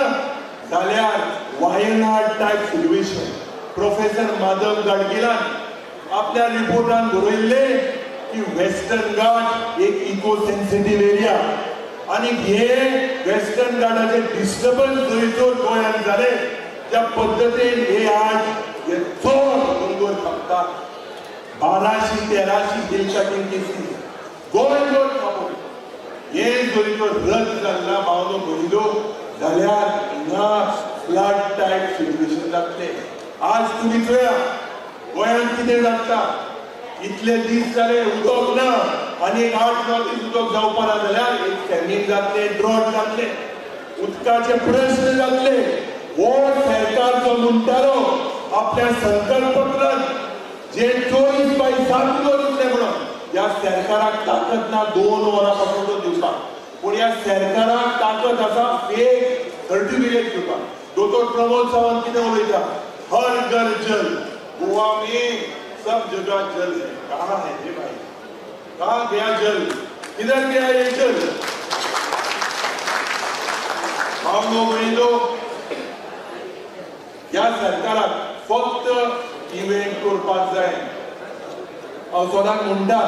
I: जाल्यार Wayanad type situation. Professor Madhav गाडगिलान आपल्या रिपोर्टान बरयल्लें की वेस्टर्न घाट एक इको सेन्सिटीव एरिया आणि हे वेस्टर्न घाटाचे डिस्टर्बन्स जरी तर गोंयांत जाले, त्या पद्दतीन हे आज हे चड दोंगर कापता. 1200 1300 हिल कटिंग केसीस गोंय कापून हे जरी तो रद्द जाल्ला भावनो भरिलो जाल्यार हिंगा फ्लड टायप सिच्युएशन जातले. आज तुमी चोया गोंयांत कितें जाता. इतले दीस जाले उदक ना आनी एक 8-9 दीस उदक जावपा ना जाल्यार एक फॅमीन जातले, ड्रॉट जातले, उदकाचे प्रश्न जातले. हो सरकार जो म्हणटालो आपल्या संकल्पपत्रात जे 24x7 उदक दितले म्हणून, ह्या सरकाराक ताकद ना 2 वरां पासून दिवपाक, पूण ह्या सरकाराक ताकद आसा फेक सर्टिफिकेट दिवपाक. दोतोर प्रमोद सावंत कितें उलयता? हर घर जल, गोवा में सब जगह जल है. कहाँ है ये भाई? कहाँ गया जल? किधर गया ये जल? भावनो भयणो, ह्या सरकाराक फक्त इव्हेंट करपाक जाय. हांव सदांच म्हणटा,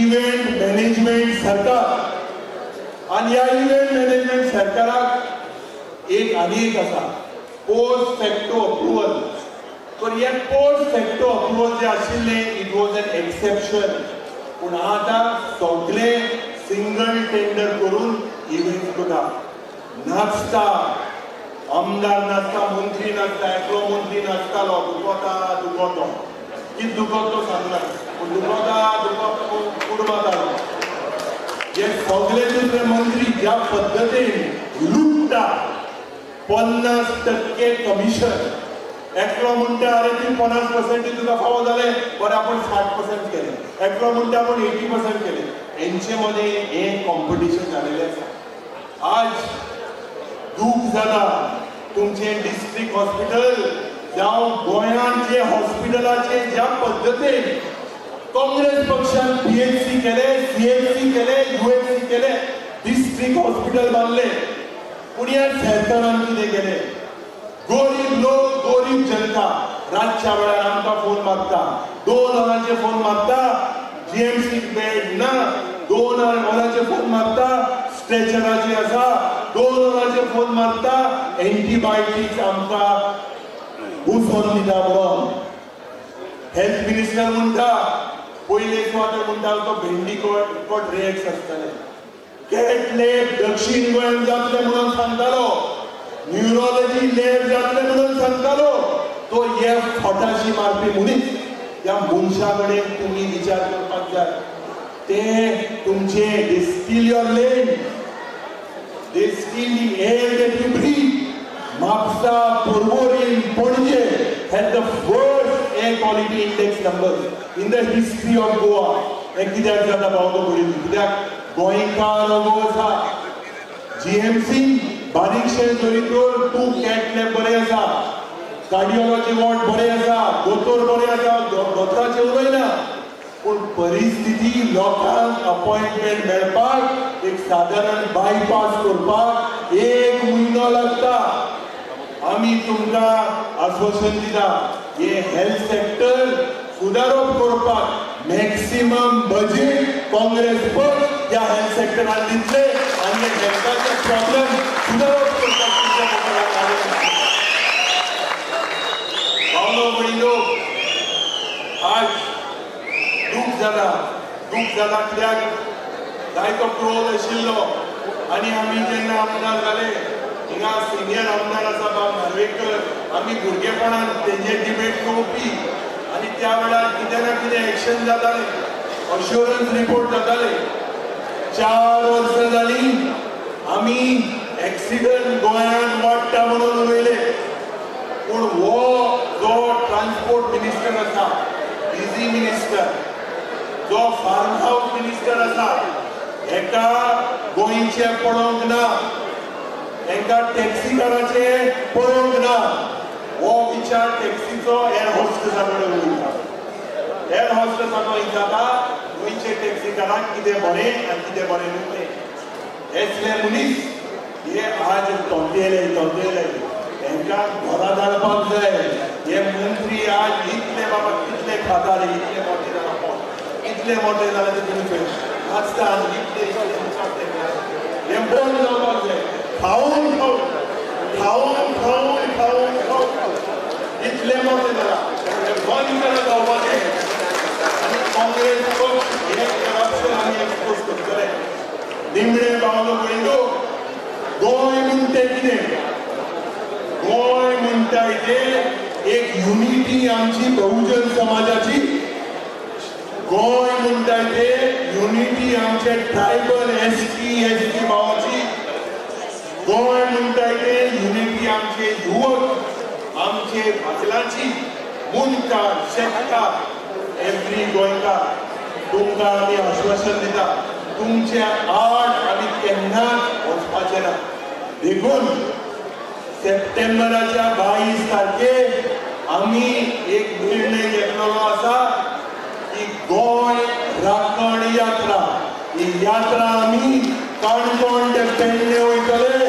I: इव्हेंट मॅनेजमेंट सरकार. आनी ह्या इव्हेंट मॅनेजमेंट सरकाराक एक आनी एक आसा, पोस्ट फॅक्टो अप्रुवल. तर हे पोस्ट फॅक्टो अप्रुवल जे आशिल्ले, it was an exception. पूण आतां सगळे सिंगल टेंडर करून इव्हेंट करता. नाचता आमदार, नाचता मंत्री, नाचता एकलो मंत्री नाचतालो. दुखता दुखतो, कित दुखत तो सांगना, पूण दुखता दुखत कुडमातालो. हे सगळे दुसरे मंत्री ज्या पद्दतीन लुटता, 50% कमिशन. एकलो म्हणटा, अरे ती 50% तुका फावो जाले, बरें, आपण 60% केले. एकलो म्हणटा, आपण 80% केले. हेंचे मदें हें कॉम्पिटिशन जालेलें आसा. आज दूख जाता, तुमचें डिस्ट्रिक्ट हॉस्पिटल जावं गोंयांत जे हॉस्पिटलाचे ज्या पद्दतीन काँग्रेस पक्षान पीएचसी केले, सीएचसी केले, युएचसी केले, डिस्ट्रिक्ट हॉस्पिटल बांदले, पूण ह्या सरकारान कितें केलें? गोरीब लोक, गोरीब जनता रातच्या वेळार आमकां फोन मारता, 2 वरांचे फोन मारता, जीएमसी बेड ना. 2 वरांचे फोन मारता, स्ट्रेचराचे आसा. 2 वरांचे फोन मारता, एंटीबायोटिक्स आमकां उसोन दिता म्हणून. हेल्थ मिनिस्टर म्हणटा, पयले सुवातेर म्हणटा तो भेंडी कोट रेट्स आसताले. कॅट लॅब दक्षिण गोंयांत जातले म्हणून सांगतालो, न्युरोलॉजी लॅब जातले म्हणून सांगतालो. तो हे फटाशी मारपी मनीस. त्या मनशा कडेन तुमी विचार करपाक जाय. ते तुमचे, they steal your land, they steal the air that you breathe. Mapusa, Porvorim, Panaji had the worst air quality index numbers in the history of Goa. हें कित्याक जाता भाव पडिल्ली? कित्याक गोंयकार अगो आसा. जीएमसी बारीकशें जरी तर तूं कॅट लॅब बरें आसा, कार्डिओलॉजी वॉर्ड बरें आसा, दोतोर बरें आसा, दोतोराचें उलयना, पूण परिस्थिती लोकांक अपॉयंटमेंट मेळपाक, एक सादारण बायपास करपाक एक म्हयनो लागता. आमी तुमकां आश्वासन दिता, हे हेल्थ सेक्टर सुदारप करपाक मॅक्सिमम बजेट काँग्रेस पक्ष ह्या हेल्थ सेक्टरान दितले आनी हे हेल्थाचे प्रॉब्लेम सुदारप करपाक तुमच्या मुखार कार्य करतले. भावनो भयणो, आज दूख जाला. दूख जाला कित्याक जायतो क्रोध आशिल्लो. आनी आमी जेन्ना आमदार जाले, हिंगा सिनियर आमदार आसा बाब नार्वेकर. आमी भुरगेपणान तेंचे डिबेट पळोवपी आनी त्या वेळार कितें ना कितें एक्शन जातालें, अश्योरन्स रिपोर्ट जाताले. 4 वर्सां जालीं, आमी एक्सिडंट गोंयांत वाडटा म्हणून उलयले, पूण हो जो ट्रान्सपोर्ट मिनिस्टर आसा बिजी मिनिस्टर, जो फार्म हाऊस मिनिस्टर आसा, हेका गोंयचे पडोवंक ना, हेंका टॅक्सीकाराचे पळोवंक ना. हो विचार टॅक्सीचो एअर होस्टेसा कडेन वयता, एअर होस्टेसाचो विचारता गोंयचे टॅक्सीकाराक कितें बरें आनी कितें बरें न्हू तें. हेसले मनीस हे आज तोंतेले तोंतेले, हेंकां घरा धाडपाक जाय. हे मंत्री आज इतले बाबा कितले खाता रे, इतले मोठे जाला पोट, इतले मोठे जाले ते तुमचे नाचता आनी इतले इतले हे बंद जावपाक जाय. खावन खावन खावन खावन खावन खावन इतले मोठे जाला, हे बंद करा जावपाचें. आनी काँग्रेस पक्ष हे करप्शन आमी एक्सपोज करतले. निमणे बावलो पयलो गोंय म्हणटे कितें, गोंय म्हणटा तें एक युनिटी आमची बहुजन समाजाची. गोंय म्हणटा तें युनिटी आमचे ट्रायबल एसटी एसटी भावाची. गोंय म्हणटा तें युनिटी आमचे युवक, आमचे बायलांची, मुंडकार, शेतकार, एवरी गोंयकार. तुमकां आमी आश्वासन दिता, तुमचे आड आमी केन्नाच वचपाचें ना. देखून सप्टेंबराच्या 22 तारखेर आमी एक निर्णय घेतलेलो आसा की गोंय राखण यात्रा, ही यात्रा आमी काणकोण ते पेडणे वयतले,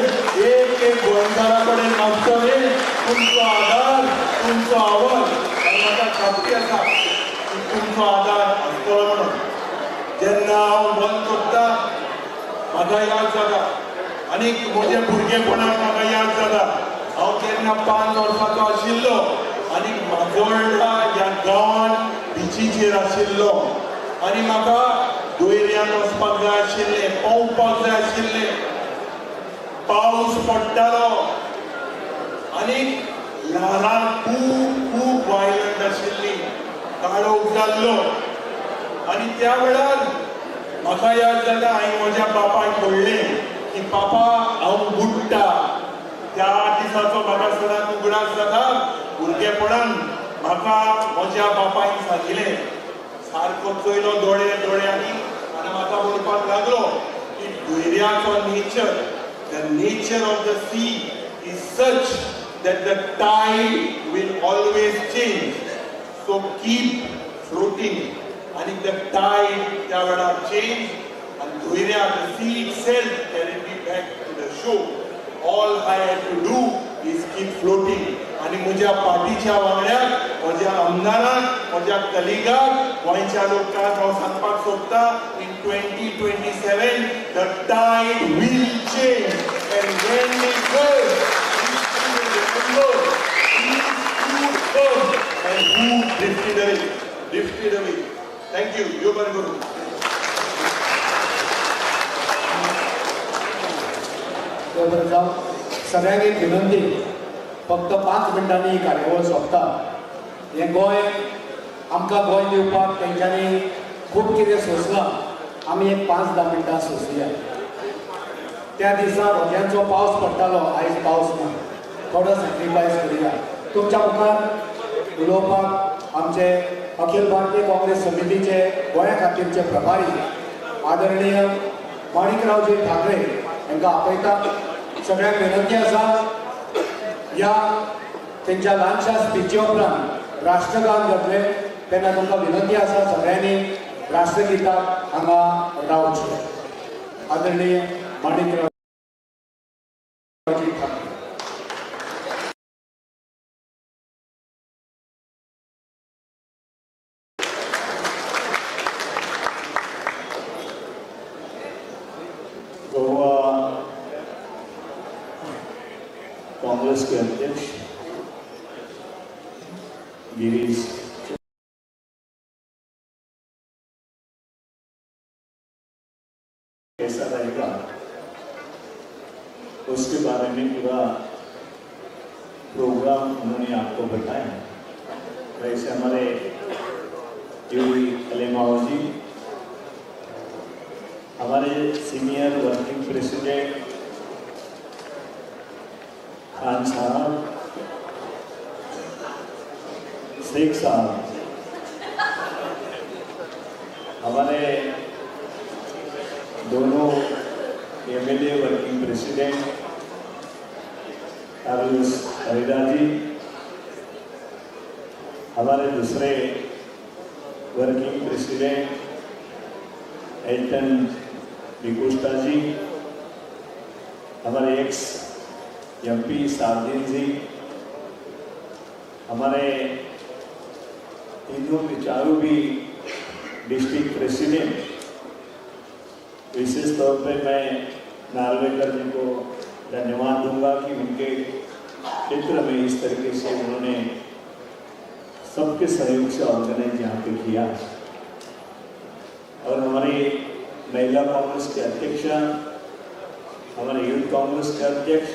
I: एक एक गोंयकारा कडेन मागतले तुमचो आदार, तुमचो आवाज. आनी म्हाका खात्री आसा की तुमचो आदार आसतलो म्हणून. जेन्ना हांव बंद करता म्हाका याद जाता, आनी म्हज्या भुरगेपणाक म्हाका याद जाता, हांव तेन्ना 5 वर्सांचो आशिल्लो आनी माजोर्डा ह्या गांवान बिचीचेर आशिल्लो आनी म्हाका दर्यांत वचपाक जाय आशिल्लें, पोंवपाक जाय आशिल्लें. पावस पडटालो आनी ल्हारां खूब खूब वायलंट आशिल्लीं, काळोख जाल्लो. आनी त्या वेळार म्हाका याद जाता, हांवें म्हज्या बापायक म्हणलें की पापा हांव बुडटा. त्या दिसाचो म्हाका सदांच उगडास जाता. भुरगेपणान म्हाका म्हज्या बापायन सांगिल्लें, सारको चोयलो दोळे दोळ्यांनी आनी म्हाका म्हणपाक लागलो की दर्याचो nature, the nature of the sea is such that the tide will always change, so keep floating. आनी the Tide त्या वेळार चेंज आनी दर्या, the sea itself carried me back to the shore. All I had to do is keep floating. आनी म्हज्या पार्टीच्या वांगड्याक, म्हज्या आमदाराक, म्हज्या कलिगाक, गोंयच्या लोकांक हांव सांगपाक सोदता, in 2027 the tide will change and when it goes, remember who come and who drifted away, drifted away. Thank you. You are guru.
B: सगळ्यांक एक विनंती, फक्त 5 मिनटांनी ही कार्यावळ सोंपता. हें गोंय आमकां गोंय दिवपाक तेंच्यांनी खूब कितें सोंसलां, आमी एक 5-10 मिनटां सोंसुया. त्या दिसा रोग्यांचो पावस पडटालो, आयज पावस ना. थोडो सॅक्रिफायस करुया. तुमच्या मुखार उलोवपाक आमचे अखिल भारतीय काँग्रेस समितीचे गोंया खातीरचे प्रभारी आदरणीय माणिकरावजी ठाकरे हांकां आपयता. सगळ्यांक विनंती आसा, ह्या तेंच्या ल्हानशा स्पिची उपरांत राष्ट्रगान जातलें, तेन्ना तुमकां विनंती आसा सगळ्यांनी राष्ट्रगिताक हांगा रावचें. आदरणीय माणिकरावजी ठाकरे.
D: गोवा कांग्रेस के अध्यक्ष गिरीश कैसा रहेगा उसके बारे में पूरा प्रोग्राम उन्होंने आपको बताया। वैसे हमारे यूरी अलेमाओ जी, हमारे सीनियर वर्किंग प्रेसिडेंट खान साहब, शेख साहब, हमारे दोनों MLA working president Carlos Pereira ji, हमारे दूसरे वर्किंग प्रेसिडेंट एल्टन डिकोस्टा जी, हमारे एक्स एमपी सार्दिन जी, हमारे तीनों के चारों भी डिस्ट्रिक्ट प्रेसिडेंट, विशेष तौर पे मैं नार्वेकर जी को धन्यवाद दूंगा कि उनके क्षेत्र में इस तरीके से उन्होंने सबके सहयोग से ऑर्गेनाइज यहाँ पे किया। और हमारे महिला कांग्रेस के अध्यक्ष, हमारे यूथ कांग्रेस के अध्यक्ष,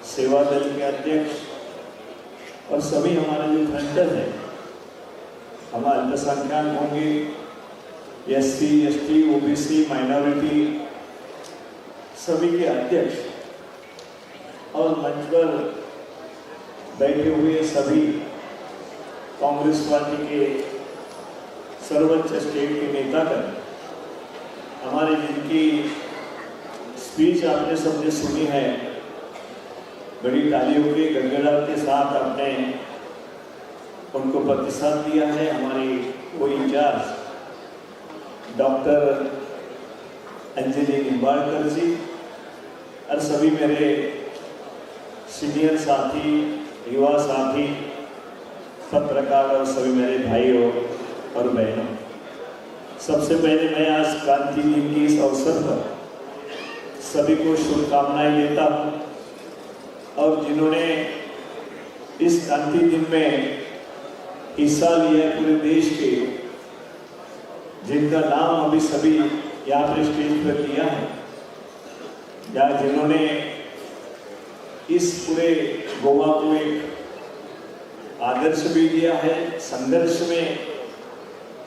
D: सेवा दल के अध्यक्ष और सभी हमारे जो फ्रंटर हैं, हम अल्पसंख्यक होंगे, एससी, एसटी, ओबीसी, माइनॉरिटी, सभी के अध्यक्ष और मंच पर बैठे हुए सभी कांग्रेस पार्टी के सर्वोच्च स्टेट के नेतागण, हमारे जिनकी स्पीच आपने सबने सुनी है, बड़ी तालियों के गड़गड़ाहट के साथ आपने उनको प्रतिसाद दिया है। हमारी वो इंचार्ज डॉक्टर अंजलि निंबाळकर जी और सभी मेरे सीनियर साथी, युवा साथी, पत्रकार और सभी मेरे भाइयों और बहनों, सबसे पहले मैं आज क्रांति दिन के इस अवसर पर सभी को शुभकामनाएं देता हूं और जिन्होंने इस क्रांति दिन में हिस्सा लिया है पूरे देश के, जिनका नाम अभी सभी यहाँ पर स्टेज पर लिया है, या जिन्होंने इस पूरे गोवा को एक आदर्श भी दिया है, संघर्ष में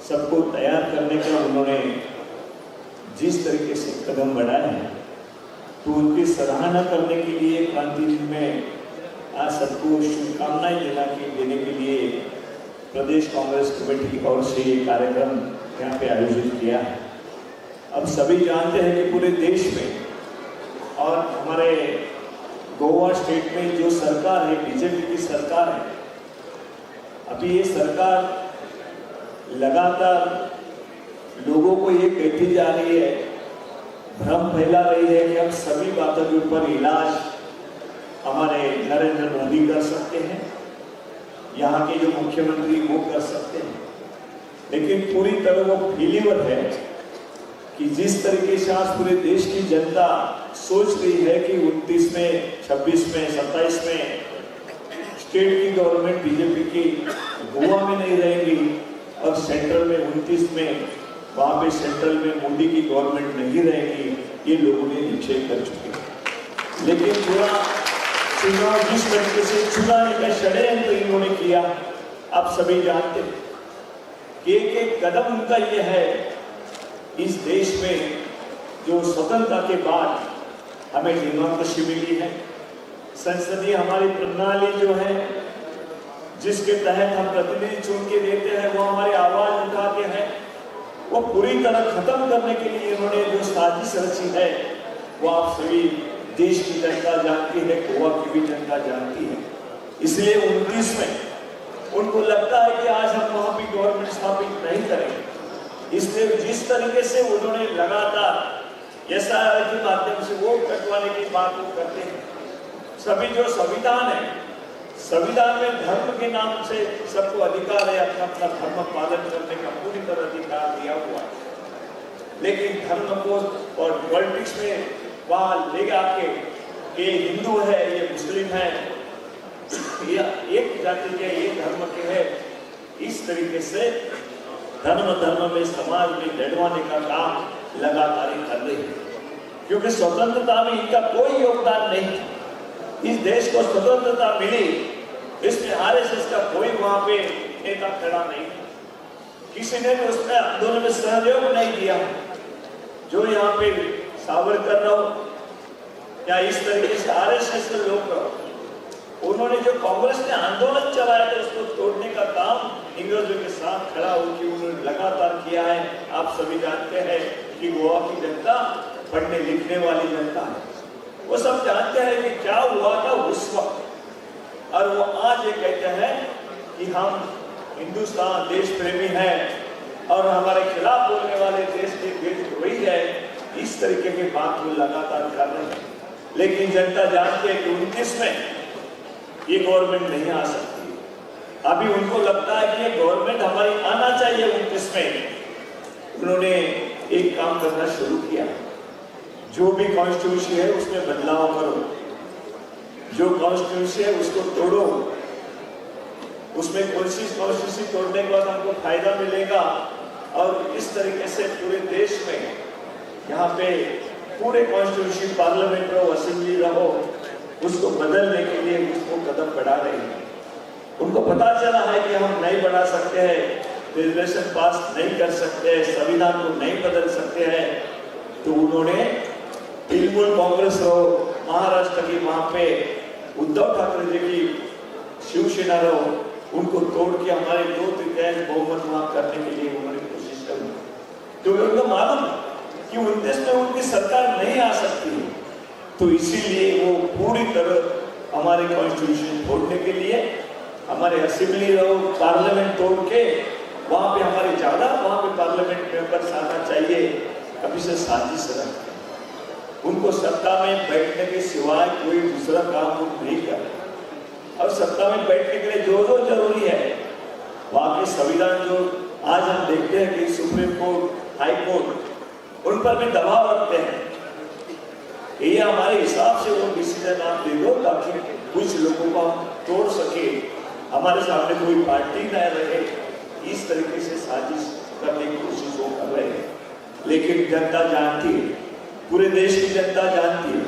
D: सबको तैयार करने का उन्होंने जिस तरीके से कदम बढ़ाए हैं, तो उनकी सराहना करने के लिए क्रांति दिन में आज सबको शुभकामनाएं देने के लिए प्रदेश कांग्रेस कमेटी की ओर से ये कार्यक्रम यहाँ पे आयोजित किया है। अब सभी जानते हैं कि पूरे देश में और हमारे गोवा स्टेट में जो सरकार है, बीजेपी की सरकार है, अभी ये सरकार लगातार लोगों को ये कहती जा रही है, भ्रम फैला रही है कि हम सभी बातों के ऊपर इलाज हमारे नरेंद्र मोदी कर सकते हैं, यहाँ के जो मुख्यमंत्री वो कर सकते हैं, लेकिन पूरी तरह वो फेलियर है कि जिस तरीके से आज पूरे देश की जनता सोच रही है कि 29 में, 26 में, 27 में स्टेट की गवर्नमेंट बीजेपी की गोवा में नहीं रहेगी और सेंट्रल में 29 में वहाँ पे सेंट्रल में मोदी की गवर्नमेंट नहीं रहेगी, ये लोगों ने निश्चय कर चुके हैं। लेकिन पूरा चुनाव जिस तरीके से चुनाने का षड्यंत्र इन्होंने किया, आप सभी जानते हैं कि एक एक कदम उनका ये है, इस देश में जो स्वतंत्रता के बाद हमें डेमोक्रेसी मिली है, संसदीय हमारी प्रणाली जो है जिसके तहत हम प्रतिनिधि चुन के देते हैं, वो हमारी आवाज उठाते हैं, वो पूरी तरह खत्म करने के लिए इन्होंने जो साजिश रची है वो आप सभी देश की जनता जानती है, गोवा की भी जनता जानती है। इसलिए 29 में उनको लगता है कि आज हम वहां भी गवर्नमेंट स्थापित नहीं करेंगे, इसलिए जिस तरीके से उन्होंने लगातार एसआईआर के माध्यम से वोट कटवाने की बात वो करते हैं, सभी जो संविधान है, संविधान में धर्म के नाम से सबको अधिकार है अपना अपना धर्म पालन करने का, पूरी तरह अधिकार दिया हुआ है, लेकिन धर्म को और पॉलिटिक्स में वहां ले आके ये हिंदू है, ये मुस्लिम है, ये एक जाति के, ये धर्म के है, इस तरीके से धर्म धर्म में समाज में लड़वाने का काम लगातार ही कर रहे हैं, क्योंकि स्वतंत्रता में इनका कोई योगदान नहीं था। इस देश को स्वतंत्रता मिली, इसमें आरएसएस का कोई वहां पे नेता खड़ा नहीं था, किसी ने भी उसमें आंदोलन में सहयोग नहीं दिया। जो यहाँ पे सावरकर रहो या इस तरीके से आरएसएस के लोग रहो, उन्होंने जो कांग्रेस ने आंदोलन चलाया था उसको तोड़ने का काम इंग्रजों के साथ खड़ा होकर उन्होंने लगातार किया है। आप सभी जानते हैं कि गोवा की जनता पढ़ने लिखने वाली जनता है, वो सब जानते हैं कि क्या हुआ था उस वक्त, और वो आज ये कहते हैं कि हम हिंदुस्तान देश प्रेमी हैं और हमारे खिलाफ बोलने वाले देश के देशद्रोही है। इस तरीके की बात वो लगातार कर रहे हैं, लेकिन जनता जानती है कि 29 में ये गवर्नमेंट नहीं आ सकती। अभी उनको लगता है कि ये गवर्नमेंट हमारी आना चाहिए 29 में। उन्होंने एक काम करना शुरू किया, जो भी कॉन्स्टिट्यूशन है उसमें बदलाव करो, जो कॉन्स्टिट्यूशन है उसको तोड़ो, उसमें कौन सी कॉन्स्टिट्यूशन तोड़ने के बाद हमको फायदा मिलेगा। और इस तरीके से पूरे देश में यहाँ पे पूरे कॉन्स्टिट्यूशन, पार्लियामेंट रहो, असेंबली रहो, उसको बदलने के लिए उसको कदम बढ़ा रहे हैं। उनको पता चला है कि हम नहीं बढ़ा सकते हैं, रिजर्वेशन पास नहीं कर सकते हैं, संविधान को नहीं बदल सकते हैं, तो उन्होंने तृणमूल कांग्रेस रहो, महाराष्ट्र की वहाँ पे उद्धव ठाकरे जी की शिवसेना रहो, उनको तोड़ के हमारे 2/3 बहुमत वहाँ करने के लिए उन्होंने कोशिश करी। क्योंकि उनको मालूम कि 29 में उनकी सरकार नहीं आ सकती, तो इसीलिए वो पूरी तरह हमारे कॉन्स्टिट्यूशन तोड़ने के लिए, हमारे असेंबली रहो, पार्लियामेंट तोड़ के वहाँ पे हमारे ज़्यादा वहाँ पे पार्लियामेंट मेंबर्स आना चाहिए, अभी से साजिश रखते हैं। उनको सत्ता में बैठने के सिवाय कोई दूसरा काम वो नहीं कर रहे। और सत्ता में बैठने के लिए जो जो जरूरी है, वहाँ के संविधान जो आज हम देखते हैं कि सुप्रीम कोर्ट, हाई कोर्ट, उन पर भी दबाव रखते हैं, ये हमारे हिसाब से वो डिसीजन आप दे दो ताकि कुछ लोगों को हम तोड़ सके, हमारे सामने कोई पार्टी न रहे। इस तरीके से साजिश करने की कोशिश वो कर रहे हैं। लेकिन जनता जानती है, पूरे देश की जनता जानती है,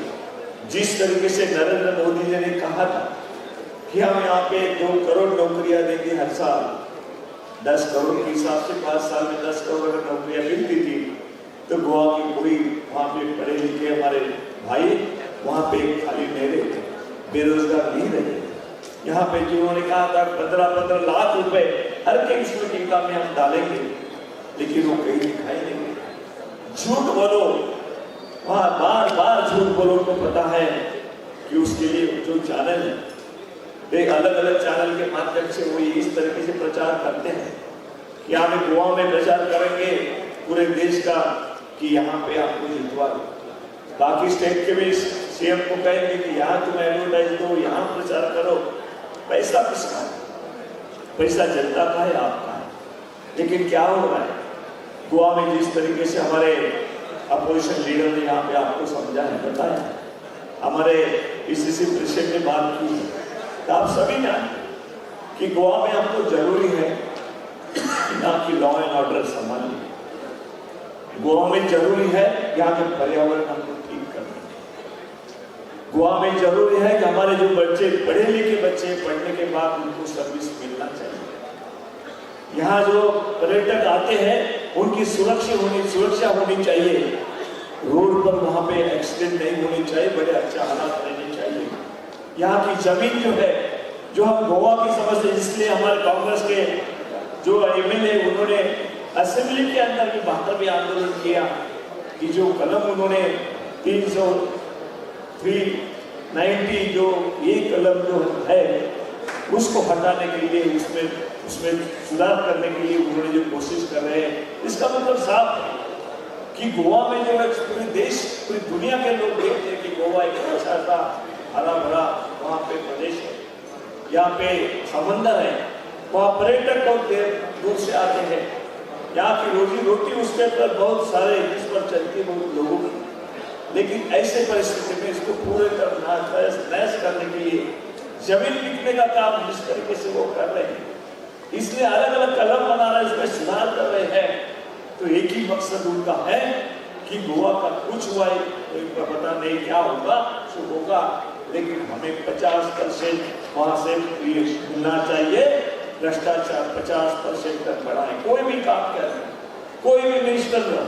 D: जिस तरीके से नरेंद्र मोदी जी ने कहा था कि हम यहाँ पे 2 करोड़ नौकरियां देंगे हर साल, 10 करोड़ के हिसाब से 5 साल में 10 करोड़ अगर नौकरियां मिलती थी तो गोवा की कोई वहाँ पे पढ़े लिखे हमारे भाई वहाँ पे खाली नहीं रहते, बेरोजगार नहीं रहते। यहाँ पे जिन्होंने कहा था 15-15 लाख रुपए हर के इसमें टीका में हम डालेंगे, लेकिन वो कहीं दिखाई नहीं देता। झूठ बोलो, वहाँ बार बार झूठ बोलो, उनको पता है कि उसके लिए जो चैनल है, एक अलग अलग चैनल के माध्यम से वो इस तरीके से प्रचार करते हैं कि हम गोवा में प्रचार करेंगे पूरे देश का कि यहाँ पे आपको जितवा दो। बाकी स्टेट के भी सीएम को कहेंगे कि यहाँ तुम एडवर्टाइज दो, यहाँ प्रचार करो। पैसा किसका है? पैसा जनता का है, आपका है। लेकिन क्या हो रहा है गोवा में? जिस तरीके से हमारे अपोजिशन लीडर ने यहाँ पे आपको समझा है, बताया, हमारे पीसीसी प्रेसिडेंट ने बात की है, तो आप सभी जानते कि गोवा में हमको जरूरी है यहाँ की लॉ एंड ऑर्डर संभालने, गोवा में जरूरी है यहाँ के पर्यावरण हमको ठीक करना, गोवा में जरूरी है कि हमारे जो बच्चे पढ़े लिखे बच्चे पढ़ने के बाद उनको सर्विस मिलना चाहिए। यहाँ जो पर्यटक आते हैं उनकी सुरक्षा होनी चाहिए, रोड पर वहाँ पे एक्सीडेंट नहीं होनी चाहिए, बड़े अच्छे हालात रहने चाहिए। यहाँ की जमीन जो है, जो हम गोवा की समझते, इसलिए हमारे कांग्रेस के जो एमएलए उन्होंने असेंबली के अंदर भी बाहर भी आंदोलन किया कि जो कलम उन्होंने 390 जो ये कलम जो है उसको हटाने के लिए, उसमें उसमें सुधार करने के लिए उन्होंने जो कोशिश कर रहे हैं, इसका मतलब साफ है कि गोवा में जो है पूरे देश, पूरी दुनिया के लोग देखते हैं कि गोवा एक अच्छा सा हरा भरा वहाँ पे प्रदेश है, यहाँ पे समंदर है, वहाँ पर्यटक बहुत दूर से आते हैं, यहाँ की रोजी रोटी उसके पर बहुत सारे जिस पर चलती है बहुत लोगों की। लेकिन ऐसे परिस्थिति में इसको पूरे तरह नष्ट करने के लिए जमीन बिकने का काम जिस तरीके से वो कर रहे हैं, इसलिए अलग अलग कलम बना रहे हैं, इसमें सुधार कर रहे हैं, तो एक ही मकसद उनका है कि गोवा का कुछ हुआ है तो पता नहीं क्या होगा, सो होगा, लेकिन हमें 50% वहाँ से मिलना चाहिए। भ्रष्टाचार 50% तक बढ़ाए, कोई भी काम कर, कोई भी मिनिस्टर हो,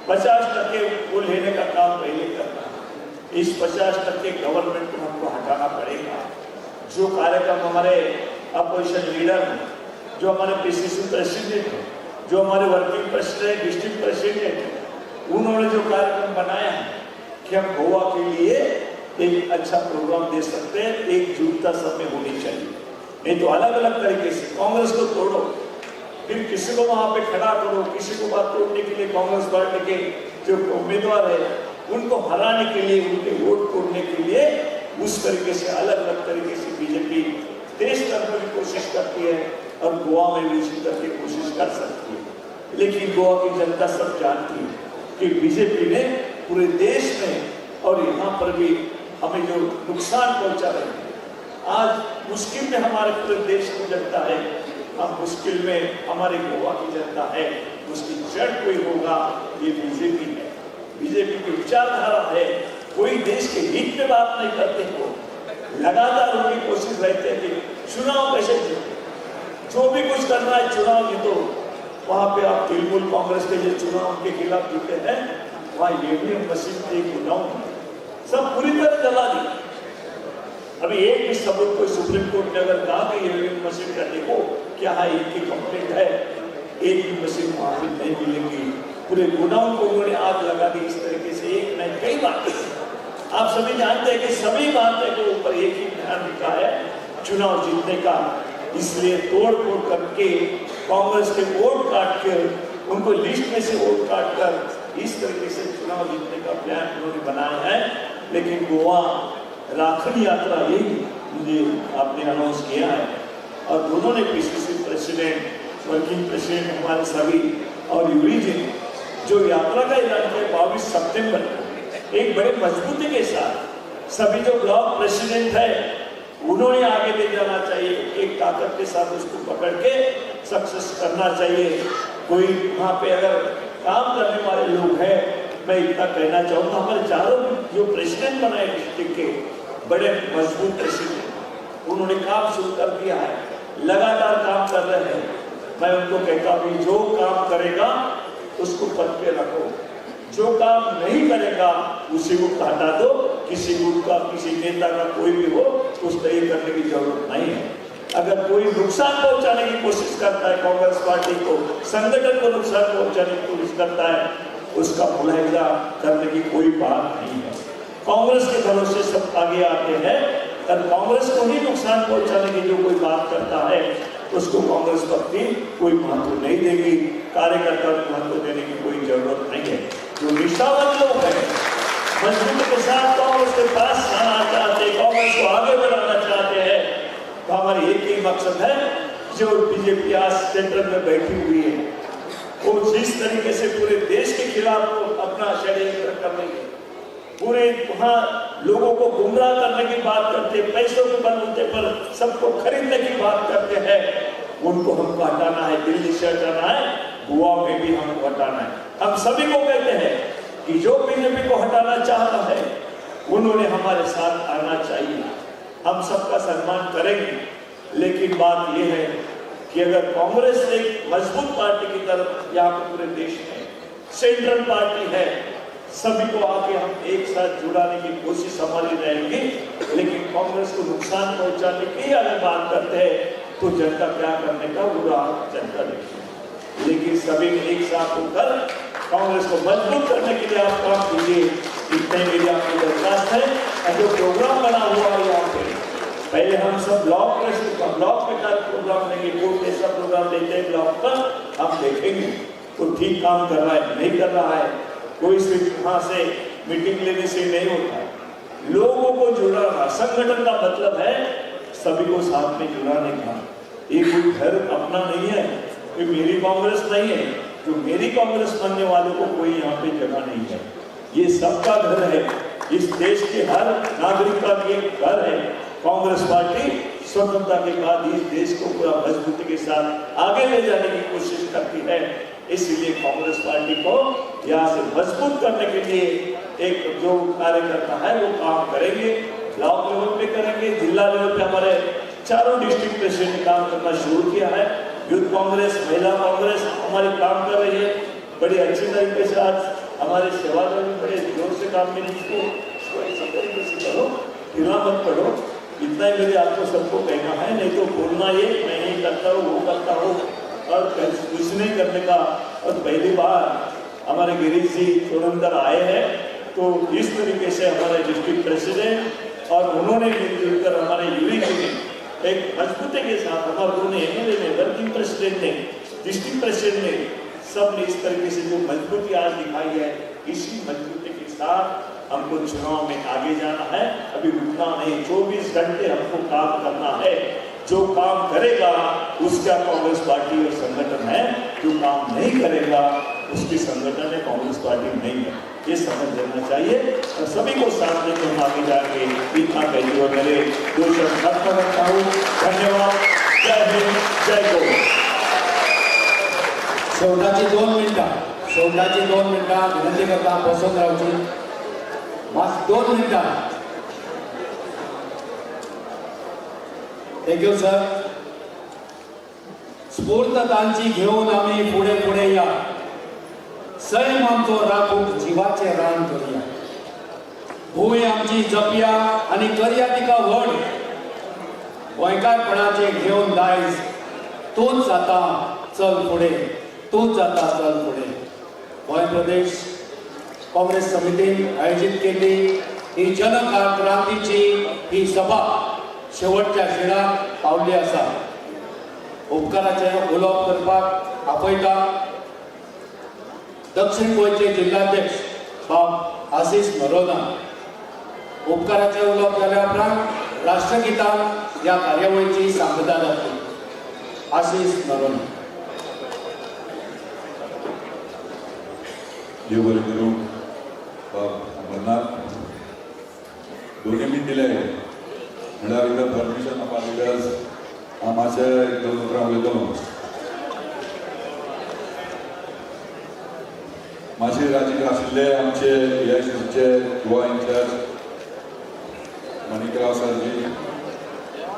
D: 50% वो लेने का काम पहले करना है। इस 50% गवर्नमेंट को हमको हटाना पड़ेगा। जो कार्यक्रम हमारे अपोजिशन लीडर हैं, जो हमारे पीसीसी प्रेसिडेंट हैं,
J: जो हमारे वर्किंग प्रेसिडेंट, डिस्ट्रिक्ट प्रेसिडेंट, उन्होंने जो कार्यक्रम बनाया है कि हम गोवा के लिए एक अच्छा प्रोग्राम दे सकते हैं, एकजुटता सब में होनी चाहिए, नहीं तो अलग अलग तरीके से कांग्रेस को तोड़ो, फिर किसी को वहां पे खड़ा करो, किसी को बात तोड़ने के लिए कांग्रेस पार्टी के जो उम्मीदवार है उनको हराने के लिए, उनके वोट तोड़ने के लिए उस तरीके से अलग अलग तरीके से बीजेपी देश भर में भी कोशिश करती है और गोवा में भी इसी तरह की कोशिश कर सकती है। लेकिन गोवा की जनता सब जानती है कि बीजेपी ने पूरे देश में और यहाँ पर भी हमें जो नुकसान पहुँचा रहे हैं, आज मुश्किल में हमारे पूरे देश की जनता है, हम मुश्किल में हमारे गोवा की जनता है, उसकी जड़ कोई होगा ये बीजेपी है, बीजेपी की विचारधारा है। कोई देश के हित में बात नहीं करते हो, लगातार उनकी कोशिश रहती है कि चुनाव कैसे जीते, जो भी कुछ करना है चुनाव जीतो। वहाँ पे आप तृणमूल कांग्रेस के जो चुनाव उनके खिलाफ जीते हैं, वहाँ ईवीएम मशीन थी, गोडाउन सब पूरी तरह जला दी। अभी एक भी सबूत कोई सुप्रीम कोर्ट ने अगर कहा कि ईवीएम मशीन का देखो क्या है, इनकी कंप्लेंट है, एक भी मशीन वहाँ पे नहीं मिलेगी। पूरे गोडाउन को उन्होंने आग लगा दी। इस तरीके से एक नहीं कई बातें आप सभी जानते हैं कि सभी बातें के ऊपर एक ही ध्यान दिखा है, चुनाव जीतने का। इसलिए तोड़ फोड़ करके कांग्रेस के वोट काट कर, उनको लिस्ट में से वोट काट कर इस तरीके से चुनाव जीतने का प्लान उन्होंने बनाया है। लेकिन गोवा राखन यात्रा यही मुझे आपने अनाउंस किया है और दोनों ने पीसीसी प्रेसिडेंट, वर्किंग प्रेसिडेंट हमारे सभी और यूरी जी ने जो यात्रा का ऐलान किया 22 सितंबर को एक बड़े मजबूती के साथ सभी जो ब्लॉक प्रेसिडेंट है उन्होंने आगे ले जाना चाहिए, एक ताकत के साथ उसको पकड़ के सक्सेस करना चाहिए। कोई वहाँ पे अगर काम करने वाले लोग हैं, मैं इतना कहना चाहूँगा, हमारे चारों जो प्रेसिडेंट बनाए डिस्ट्रिक्ट के, बड़े मजबूत प्रेसिडेंट, उन्होंने काम शुरू कर दिया है, लगातार काम कर रहे हैं। मैं उनको कहता हूँ जो काम करेगा उसको पद पे रखो, जो काम नहीं करेगा उसी को हटा दो। किसी गुट का, किसी नेता का कोई भी हो, उसको ये करने की जरूरत नहीं है। अगर कोई नुकसान पहुंचाने की कोशिश करता है कांग्रेस पार्टी को, संगठन को नुकसान पहुंचाने की कोशिश करता है, उसका मुलाहिजा करने की कोई बात नहीं है। कांग्रेस के भरोसे सब आगे आते हैं, और कांग्रेस को ही नुकसान पहुंचाने की जो कोई बात करता है उसको कांग्रेस पार्टी कोई महत्व नहीं देगी, कार्यकर्ता को महत्व देने की कोई जरूरत नहीं है। जो निष्ठावान लोग हैं, मजबूती के साथ कांग्रेस के पास आना चाहते, कांग्रेस को आगे बढ़ाना चाहते हैं, तो हमारा एक ही मकसद है, जो बीजेपी आज सेंटर में बैठी हुई है वो जिस तरीके से पूरे देश के खिलाफ अपना षड्यंत्र कर रही है, पूरे वहाँ लोगों को गुमराह करने की बात करते, पैसों के बलबूते पर सबको खरीदने की बात करते हैं, उनको हमको हटाना है, दिल्ली से हटाना है, गोवा में भी हमको हटाना है। हम सभी को कहते हैं कि जो बीजेपी को हटाना चाहता है उन्होंने हमारे साथ आना चाहिए, हम सबका सम्मान करेंगे। लेकिन बात यह है कि अगर कांग्रेस एक मजबूत पार्टी की तरफ यहाँ पे पूरे देश में सेंट्रल पार्टी है, सभी को आके हम एक साथ जुड़ाने की कोशिश हमारी रहेगी। लेकिन कांग्रेस को नुकसान पहुंचाने की अगर बात करते हैं तो जनता क्या करने का बुरा जनता देखेगी। लेकिन सभी ने एक साथ होकर कांग्रेस को मजबूत करने के लिए आप काम कीजिए, इतने मेरी आपकी दरखास्त है। और जो प्रोग्राम बना हुआ है यहाँ पे, पहले हम सब ब्लॉक में का प्रोग्राम लेंगे, कोर्ट ऐसा प्रोग्राम लेते हैं ब्लॉक पर, हम देखेंगे तो ठीक काम कर रहा है नहीं कर रहा है। कोई सिर्फ वहाँ से मीटिंग लेने से नहीं होता, लोगों को जुड़ाना, संगठन का मतलब है सभी को साथ में जुड़ाने का। ये कोई घर अपना नहीं है, ये मेरी कांग्रेस नहीं है, जो मेरी कांग्रेस मानने वालों को कोई यहाँ पे जगह नहीं है। ये सबका घर है, इस देश के हर नागरिक का ये घर है। कांग्रेस पार्टी स्वतंत्रता के बाद इस देश को पूरा मजबूती के साथ आगे ले जाने की कोशिश करती है। इसलिए कांग्रेस पार्टी को यहाँ से मजबूत करने के लिए एक जो कार्यकर्ता है वो काम करेंगे, ब्लॉक लेवल पे करेंगे, जिला लेवल पे हमारे चारों डिस्ट्रिक्ट प्रेसिडेंट ने काम करना शुरू किया है। यूथ कांग्रेस, महिला कांग्रेस हमारी काम कर रही है बड़ी अच्छी तरीके से। आज हमारे सेवादल भी बड़े जोर से काम में, जिसको ऐसी तरीके से करो, ढीला मत पड़ो। इतना ही मेरे आपको सबको कहना है, नहीं तो बोलना ये मैं ये करता हूँ वो करता हूँ, और कुछ नहीं करने का। और पहली बार हमारे गिरीश जी चोरंदर आए हैं, तो इस तरीके से हमारे डिस्ट्रिक्ट प्रेसिडेंट और उन्होंने मिलजुल कर हमारे यूरी जी ने एक मजबूती के साथ, हमारे दोनों एमएलए ने, वर्किंग प्रेसिडेंट ने, डिस्ट्रिक्ट प्रेसिडेंट ने, सब ने इस तरीके से जो मजबूती आज दिखाई है, इसी मजबूती के साथ हमको चुनाव में आगे जाना है। अभी रुकना नहीं, 24 घंटे हमको काम करना है। जो काम करेगा उसका कांग्रेस पार्टी और संगठन है, जो काम नहीं करेगा उसकी संगठन है, कांग्रेस पार्टी नहीं है। ये समझ लेना चाहिए और सभी को साथ लेकर हम आगे जाएंगे। इतना कहते हुए मेरे दो शब्द खत्म करता हूँ। धन्यवाद। जय हिंद, जय गोवा।
B: शेवटाची 2 मिनटां, शेवटाची 2 मिनटां विनंती करता बसून रावची मात 2 मिनटां। Thank you sir. स्फूर्त तांची घेवन आमी फुडें फुडें या, सैम आमचो राखूंक जिवाचें रान करया, भूंय आमची जपया आनी करया तिका व्हड, गोंयकारपणाचें घेवन दायज तूंच आतां चल फुडें, तूंच आतां चल फुडें। गोंय प्रदेश काँग्रेस समितीन आयोजीत केल्ली ही जनक्रांतीची ही सभा शेवटच्या खिणाक पावल्ली आसा। उपकाराचें उलोवप करपाक आपयता दक्षिण गोंयचे जिल्हाध्यक्ष बाब आशिष नरोना। उपकाराचें उलोवप जाल्या उपरांत राष्ट्रगीतान ह्या कार्यावळीची सांगता जातली। आशिष नरोना।
K: देव बरें करूं बाब अमरनाथ, दोन्ही मी दिले म्हणल्यार एकदां परमिशन ऑफ our leaders हांव मातशें एक दोन उतरां उलयतलो। मातशे राजीक आशिल्ले आमचे एआयसीसीचे गोवा इन्चार्ज मणिकराव सरजी,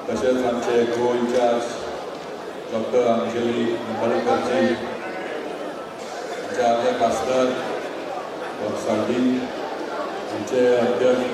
K: तशेंच आमचे गोवा इन्चार्ज डॉक्टर अंजली निंबाळकरजी, आमचे आदले खासदार साल्डी, आमचे अध्यक्ष